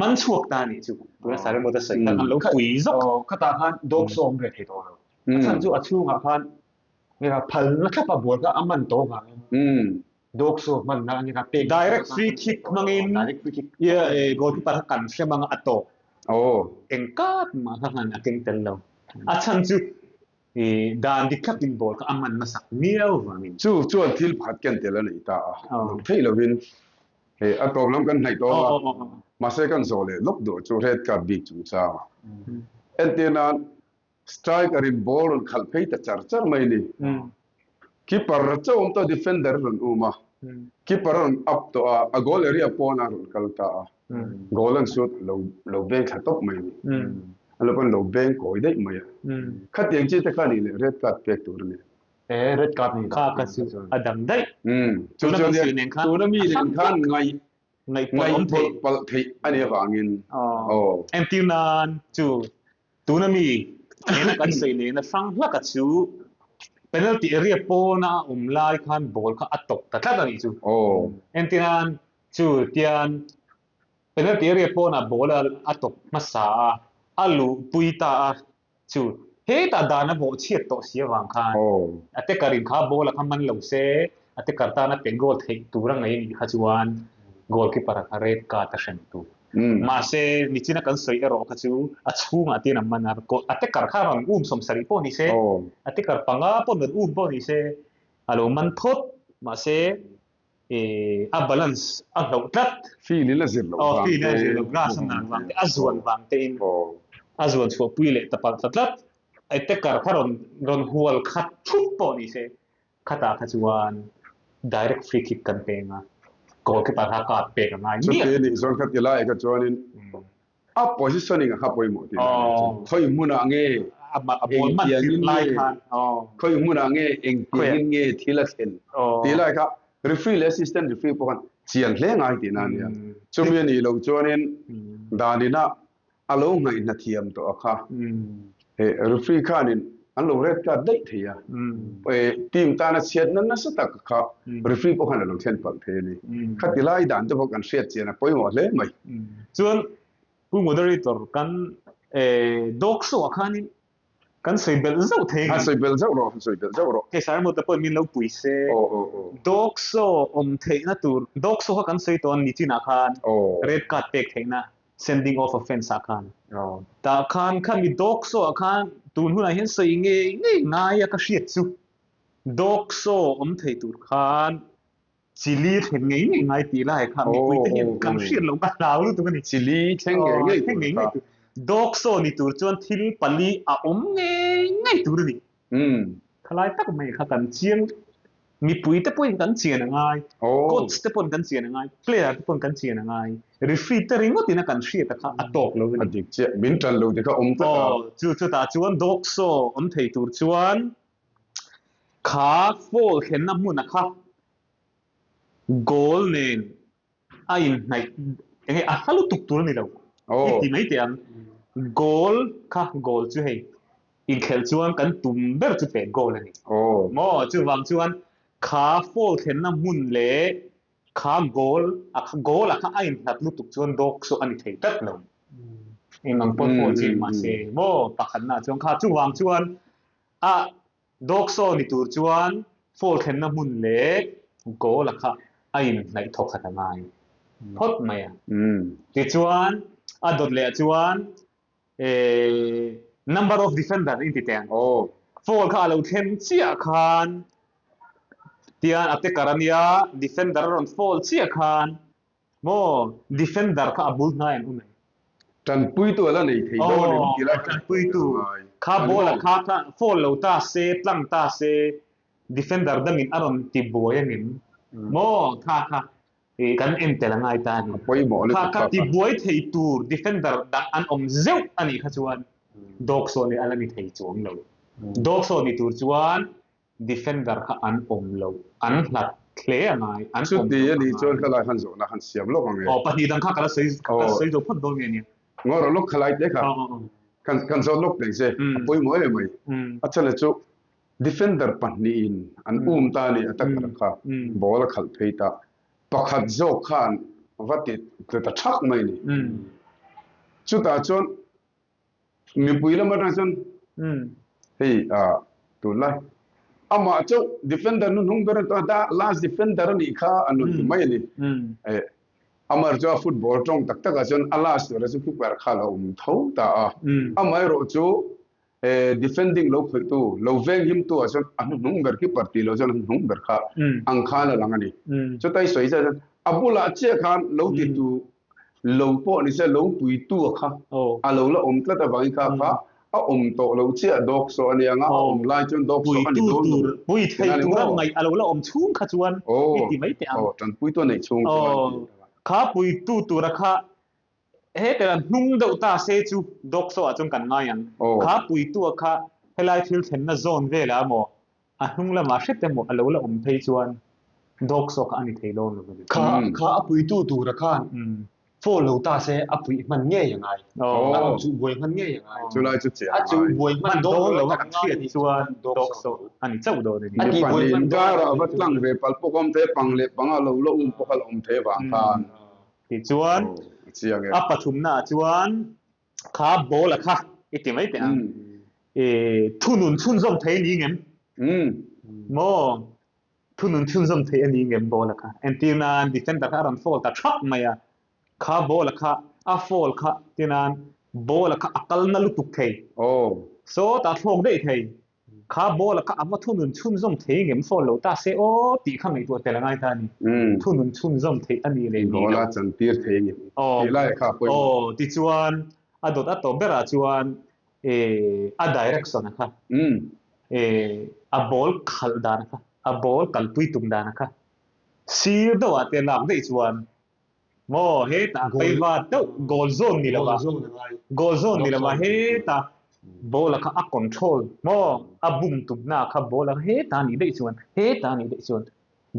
man chhuak ta a nih chu. Tuna Saremawt a sawi khan an lo pui zawk. Khatah khan dawk sawm ve thei tawh lo. A chhan chu a chhungah khan phalna thlap a ball kha a man tawh avangin. Dawk saw hmanna a ni kha pek Direct free kick hmangin Direct free kick yeah, eh, goalkeeper kha kan hrem anga a tawk. Oh. Eng kat mah kha khan a keng tel lo. A chhan chu eh, dan dik thlapin ball kha a man hmasak miau vangin. Chu chuan thil pakhat ken tel a nei ta a. Lo theih lovin hei a tawp lam kan hnaih tawh a. Mahse kan zawh leh lawk duh chu red card bik chungchang a. Entir nan Striker in ball rawn khalh phei ta char char mai a ni. Keeper chauh awm tawh defender rawn um a, keeper a rawn up tawh a, a goal area pawnah a rawn kal ta a, goal an shoot lo lo beng thla tawp mai a ni. A lo pawn lo beng kawi daih mai a. Khatiang chi te kha nih leh red card pek tur a ni. E red card ni Kha ka chu a dang daih. Chu Tuna chu kan nia sawi nen khan tuna mi a nen hrang khan hlak. ngaih Ngaihpawlh awm theih. Ngaihpawlh palh theih a nih avangin. Aw. Entir nan chu Tuna mi nena kan sawi nena hrang hlaka chu penalty area pawna a awm lai khan ball kha a tawp ta tlat a nih chu. Entirnan chu tian penalty area pawnah ball a tawp hmasa a, a luhpui ta a chu hetah dan a bawh chhiat tawh si avang khan a tekar in kha ball a kha man lo se a tekar tana pe goal theih tur a ngaih a nih kha chuan goalkeeper a kha red card a hrem tur. Mahse, nichina kan sawi erawh kha chu a chhungah tian an man a, a tekar kha rawn um 70 pawh ni se, a tekar panga pawh rawn um pawh ni se, a lo man phawt. Mahse, a balance a hloh tlat. Field in a zir loh vang te. Field in a zir loh, grass a nan vang te, a zuan vang te in a zuan chhuah pui leh ta palh ta tlat. A tekar kha rawn rawn hual khat thup pawh ni se, Khatah kha chuan direct free kick kan peng a, goalkeeper kha card pek a ngai miah. Chuti nih chuan khati lai kha chuanin a positioning a kha pawimawh tih lai chu khawi hmunah nge engtiangin nge khawi hmunah nge engtiangin nge thil a thlen tih lai kha referee leh assistant referee pawh khan chian hle ngai tihna a nia. Chumi a nih loh chuanin daninah A lo ngaihna thiam tawh a kha. He referee khanin an lo red card daih thei a. Team tana chhiatna nasa tak kha referee pawh khan a lo thlen palh thei a ni. Khati lai dan te pawh kan hriat chian a pawimawh hle mai. Chuan Pu Moderator kan dawk sawh ah khanin. Kan sawi belh zauh thei ang. Han sawi belh zauh rawh, han sawi belh zauh rawh. Hei Sarmawta pawhin min lo pui se. Aw aw aw. Dog show awm theihna tur, dog show kha kan sawi tawh a ni chinah khan red card pek theihna sending off offence ah khan. Tah khan khami dog show ah khan tun hunah hian sawi ngei ngei ngai a ka hriat chu dog show awm thei tur khan Chili thleng ngei ngei ngai tih lai kha mipui te hian kan hriat loh ka hlau lutuk a ni. Chili thleng ngei ngei tur kha. Dog show ni tur chuan thil pali a awm ngei ngei tur a ni. Khalai tak mai kha kan chiang mipui te pawhin kan chian a ngai, coach te pawhin kan chian a ngai, player te pawhin kan chian a ngai, referee te ringawt ina kan hriat a kha a tawk lo a ni. A dik chiah, min tan lo te kha awm tlat a. Aw, chu chutah chuan dog show awm thei tur chuan Kha foul thlenna hmuna kha goal nen a inhnaih enge a hla lutuk tur a ni lo i ti mai teh ang. Goal kha goal chu hei inkhelh chuan kan tum ber chu pet goal a ni. Maw chuvang chuan kha foul thlenna hmun leh kha goal a kha goal a kha a inhlat lutuk chuan dawk chu a ni thei tlat lo. Eng ang pawn foul chi mahse maw pakhatna chuan kha chuvang chuan A dog saw ni tur chuan foul thlenna hmun leh goal a kha a inhnaih thawk khat a ngai phawt mai a. Tichuan a dawt leh ah chuan number of defender in ti teh ang. Foul kha a lo thlen chiah khan tian a te kar a nia defender a rawn foul chiah khan Maw defender kha a bul hnai an awm em? Tanpuitu a la nei thei dawn em tih lai kha tanpuitu kha ball a kha kha foul lo ta se tlang ta se defender dangin a rawn ti buai a ngem maw kha kha kan en tel a ngai ta a ni kha kha ti buai thei tur defender dang an awm zeuh a nih kha chuan dawk sawn hi a la ni thei chuang lo dawk sawn ni tur chuan Defender kha an awm lo, an hlat hle a ngai, an awm Chuti a nih chuan khalai han zawhna han siam lawk ang e. Aw, pahnih dang kha ka la sawi, ka la sawi zo phawt dawn nge nia. Ngaw rawh lawk khalai te kha, kan kan zawt lawk teh che, a pawimawh em mai. A chhan chu defender pahnihin an um ta a ni a tak tak kha, ball a khalh phei ta. Pakhat zawk khan va ti ta thak mai a ni. Chutah chuan Mipui lam atang chuan hei tunlai amah chauh defender hnuhnung ber a ta last defender a nih kha an rawn ti mai a ni. Amah chu a football tawng tak takah chuan a last tura chu keeper kha a lo awm tho ta a. Amaherawh chu defending lo khawihtu lo venghimtu ah chuan a hnuhnung ber keeper tih loh chuan a hnuhnung ber kha ang khan a lang a ni. Chuta i sawi chiah chuan a bulah chiah khan lo titu Lo pawh ni se lo puitu a kha a lo la awm tlat avangin kha kha a awm tawh lo chiah dawk sawh a nia nga a awm lai chuan dawk sawh a ni dawn lo. Pui thei tura ngaih a lo la awm chhung kha chuan i ti mai teh ang. Aw tanpuitu a neih chhung chuan. Kha puitu tura kha hetah hnung deuh ta se chu dawk sawh ah chuan kan ngai ang. Kha puitu a kha helai thil thlenna zawn velah emaw A hnung lamah hret emaw a lo la awm phei chuan dawk sawk a ni thei dawn lo a ni. Kha kha a puitu tura khan phone lo ta se a puih hman ngei a ngai. A rawn chuh buai hman ngei a ngai. Chulai chu chiah a ngai. A chuh buai hman dawn lo a kan hriat chuan dawk sawk a ni chauh dawn a ni. A tih buai hman karah a va tlang ve palh pawh a awm thei a, pang leh panga lo la um pawh kha la awm thei avang khan. Tichuan a pathumnaah chuan Kha ball a kha i ti mai teh ang. I thunun chhunzawm thei a ni ngem? Maw? Thunun chhunzawm thei a ni ngem ball a kha? Entir nan defender kha a rawn foul ta thap mai a. Kha ball a kha a foul kha ti nan ball a kha a kal na lutuk thei. Sawtah a thlawk daih thei. Kha ball a kha a va thunun chhunzawm thei ngem sawn lo ta se aw tih kha ngaihtuah tel a ngai ta a ni. Thunun chhunzawm theih a ni leh ni lo. Ball a chantir thei a ni. Tih lai kha a pawimawh. Aw tichuan a dawt a tawp berah chuan a direction a kha a ball khalh dan a kha a ball kalpui tum dan a kha sir deuhah te lak daih chuan Maw hetah peiva deuh goal zone ni lova goal zone ni lova hetah ball a kha a control maw a bum tumna kha ball a hetah nih daih chuan hetah nih daih chuan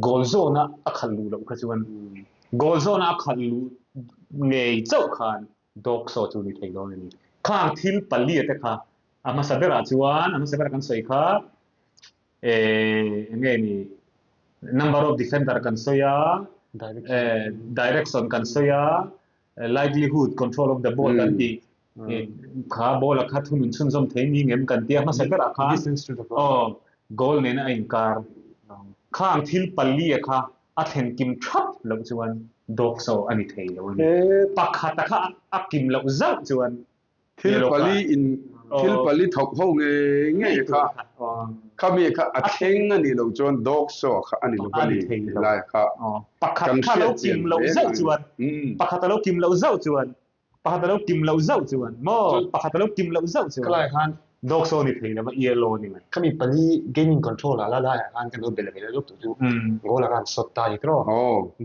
goal zone a a khalh luh loh kha chuan goal zone a a khalh luh ngei chauh khan dawk saw chu ni thei dawn a ni. Khang thil palia te kha a hmasa berah chuan a hmasa berah kan sawi kha eng nge ni number of defender kan sawi a direction kan sawi a likelihood control of the ball kan tih. Kha ball a kha thunun chhunzawm thei ni ngem kan tia hmasa berah khan aw goal nena a inkar khang thil pali a kha a thlen kim thap loh chuan dawk saw a ni thei lo a ni. Pakhat a kha a kim loh zauh chuan Thil pali in thil pali thawk ho ngei ngei kha khami kha a thleng a nih loh chuan dawk saw kha a ni lo a ni ti lai kha pakhat kha lo kim loh zauh chuan pakhat a lo kim loh zauh chuan pakhat a lo kim loh zauh chuan maw pakhat a lo kim loh zauh chuan Khalai khan dawk saw ni thei lova yellow ni mai. Khami pali gaming control ah la laiah khan kan lo bel ve leh lawk tur chu goal ah khan shot ta ni tawh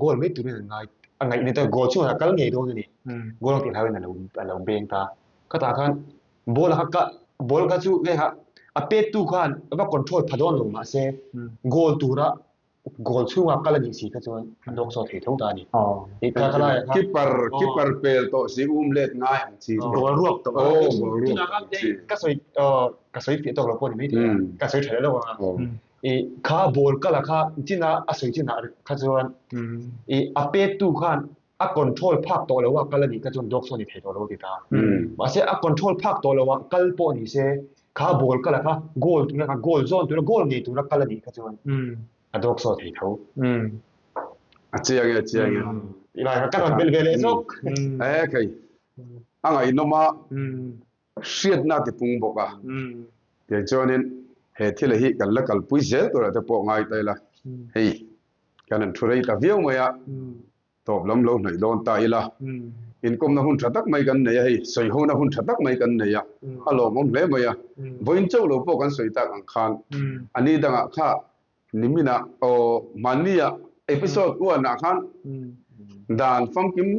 goal mai turin an ngai a ngaih ni tawh goal chhungah a kal ngei dawn a ni goal ang tih hlauhin a lo a lo beng ta khatah khan ball kha ka ball kha chu nge kha a pet tu khan va control pha dawn lo mahse goal tura Goal chhungah kal a nih si kha chuan a dawk sawt thei tho ta a ni. Kha kha lai keeper keeper pel tawh si um let ngai ang chi. Goal ruak tawh. Oh goal ruak tawh ang chi. Ka sawi ka sawi fiah tawk lo pawh ni mai thei a. Ka sawi tha leh lo ang a. I kha ball kal a kha chin a a sawi chin ah kha chuan i a pet tu khan a control phak tawh lo a kal a nih kha chuan dawk sawn i thei tawh lo a ti ta. Mahse a control phak tawh lo a kal pawh ni se kha ball kal a kha goal tura kha goal zawn tura goal ngei tura kal a nih kha chuan a dawk sawn thei tho. A chiang e a chiang e. Ilai kha ka rawn bel ve leh zawk. E khei a ngaihnawm a hriatna a tipung bawk a. Tiang chuanin he thil hi kan la kalpui zel turah te pawh ngai ta ila hei kan han thu rei ta viau mai a. Tawp lam lo hnaih dawn ta ila, inkawmna hun tha tak mai kan nei a hei, sawihona hun tha tak mai kan nei a, a lawmawm hle mai a. Vawiin chauh lo pawh kan sawi tak ang khan a ni dangah kha niminah aw hmanniah episode one ah khan dan famkim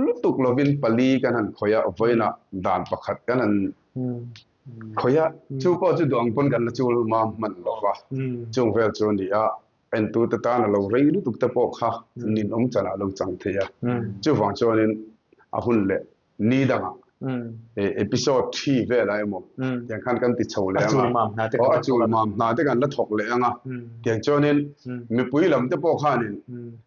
lutuk lovin pali kan han khawih a, vawiinah dan pakhat kan han khawih a, chu pawh chu duh ang pawn kan la chul mam hman lo va, chung vel chu a ni a. Entute tan a lo rei lutuk te pawh kha ninawm chanah a lo chang thei a. Chuvang chuanin a hun leh ni dangah episode thi velah emaw tiang khan kan ti chho leh ang a. Aw a chul mam hna te kan la thawk leh ang a. Tiang chuanin mipui lam te pawh khanin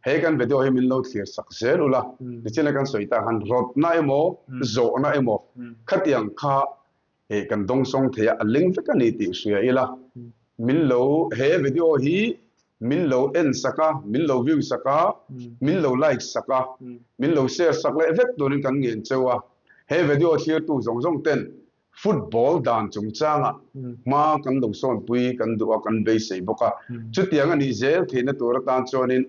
he kan video hi min lo thlir sak zel ula. Tichina kan sawi tak khan rawtna emaw zawhna emaw khatiang kha Hei kan dawngsawng thei a, a leng vek a ni tih hria ila, min lo he video hi min lo en sak a, min lo view sak a, min lo like sak a, min lo share sak leh vek turin kan ngen cheu a. He video thlirtu zawng zawng ten football dan chungchangah hma kan lo sawnpui kan duh a, kan beisei bawk a. Chutiang a nih zel theihna tur atan chuanin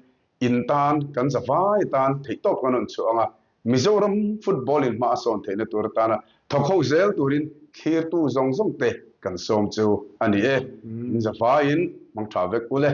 in tan kan zavai tan theihtawp kan rawn chhuah ang a, Mizoram football in hma a sawn theihna tur atana thawk ho zel turin thlirtu zawng zawng te kan sawm chu a ni e. In zavaiin hmang tha vek u le.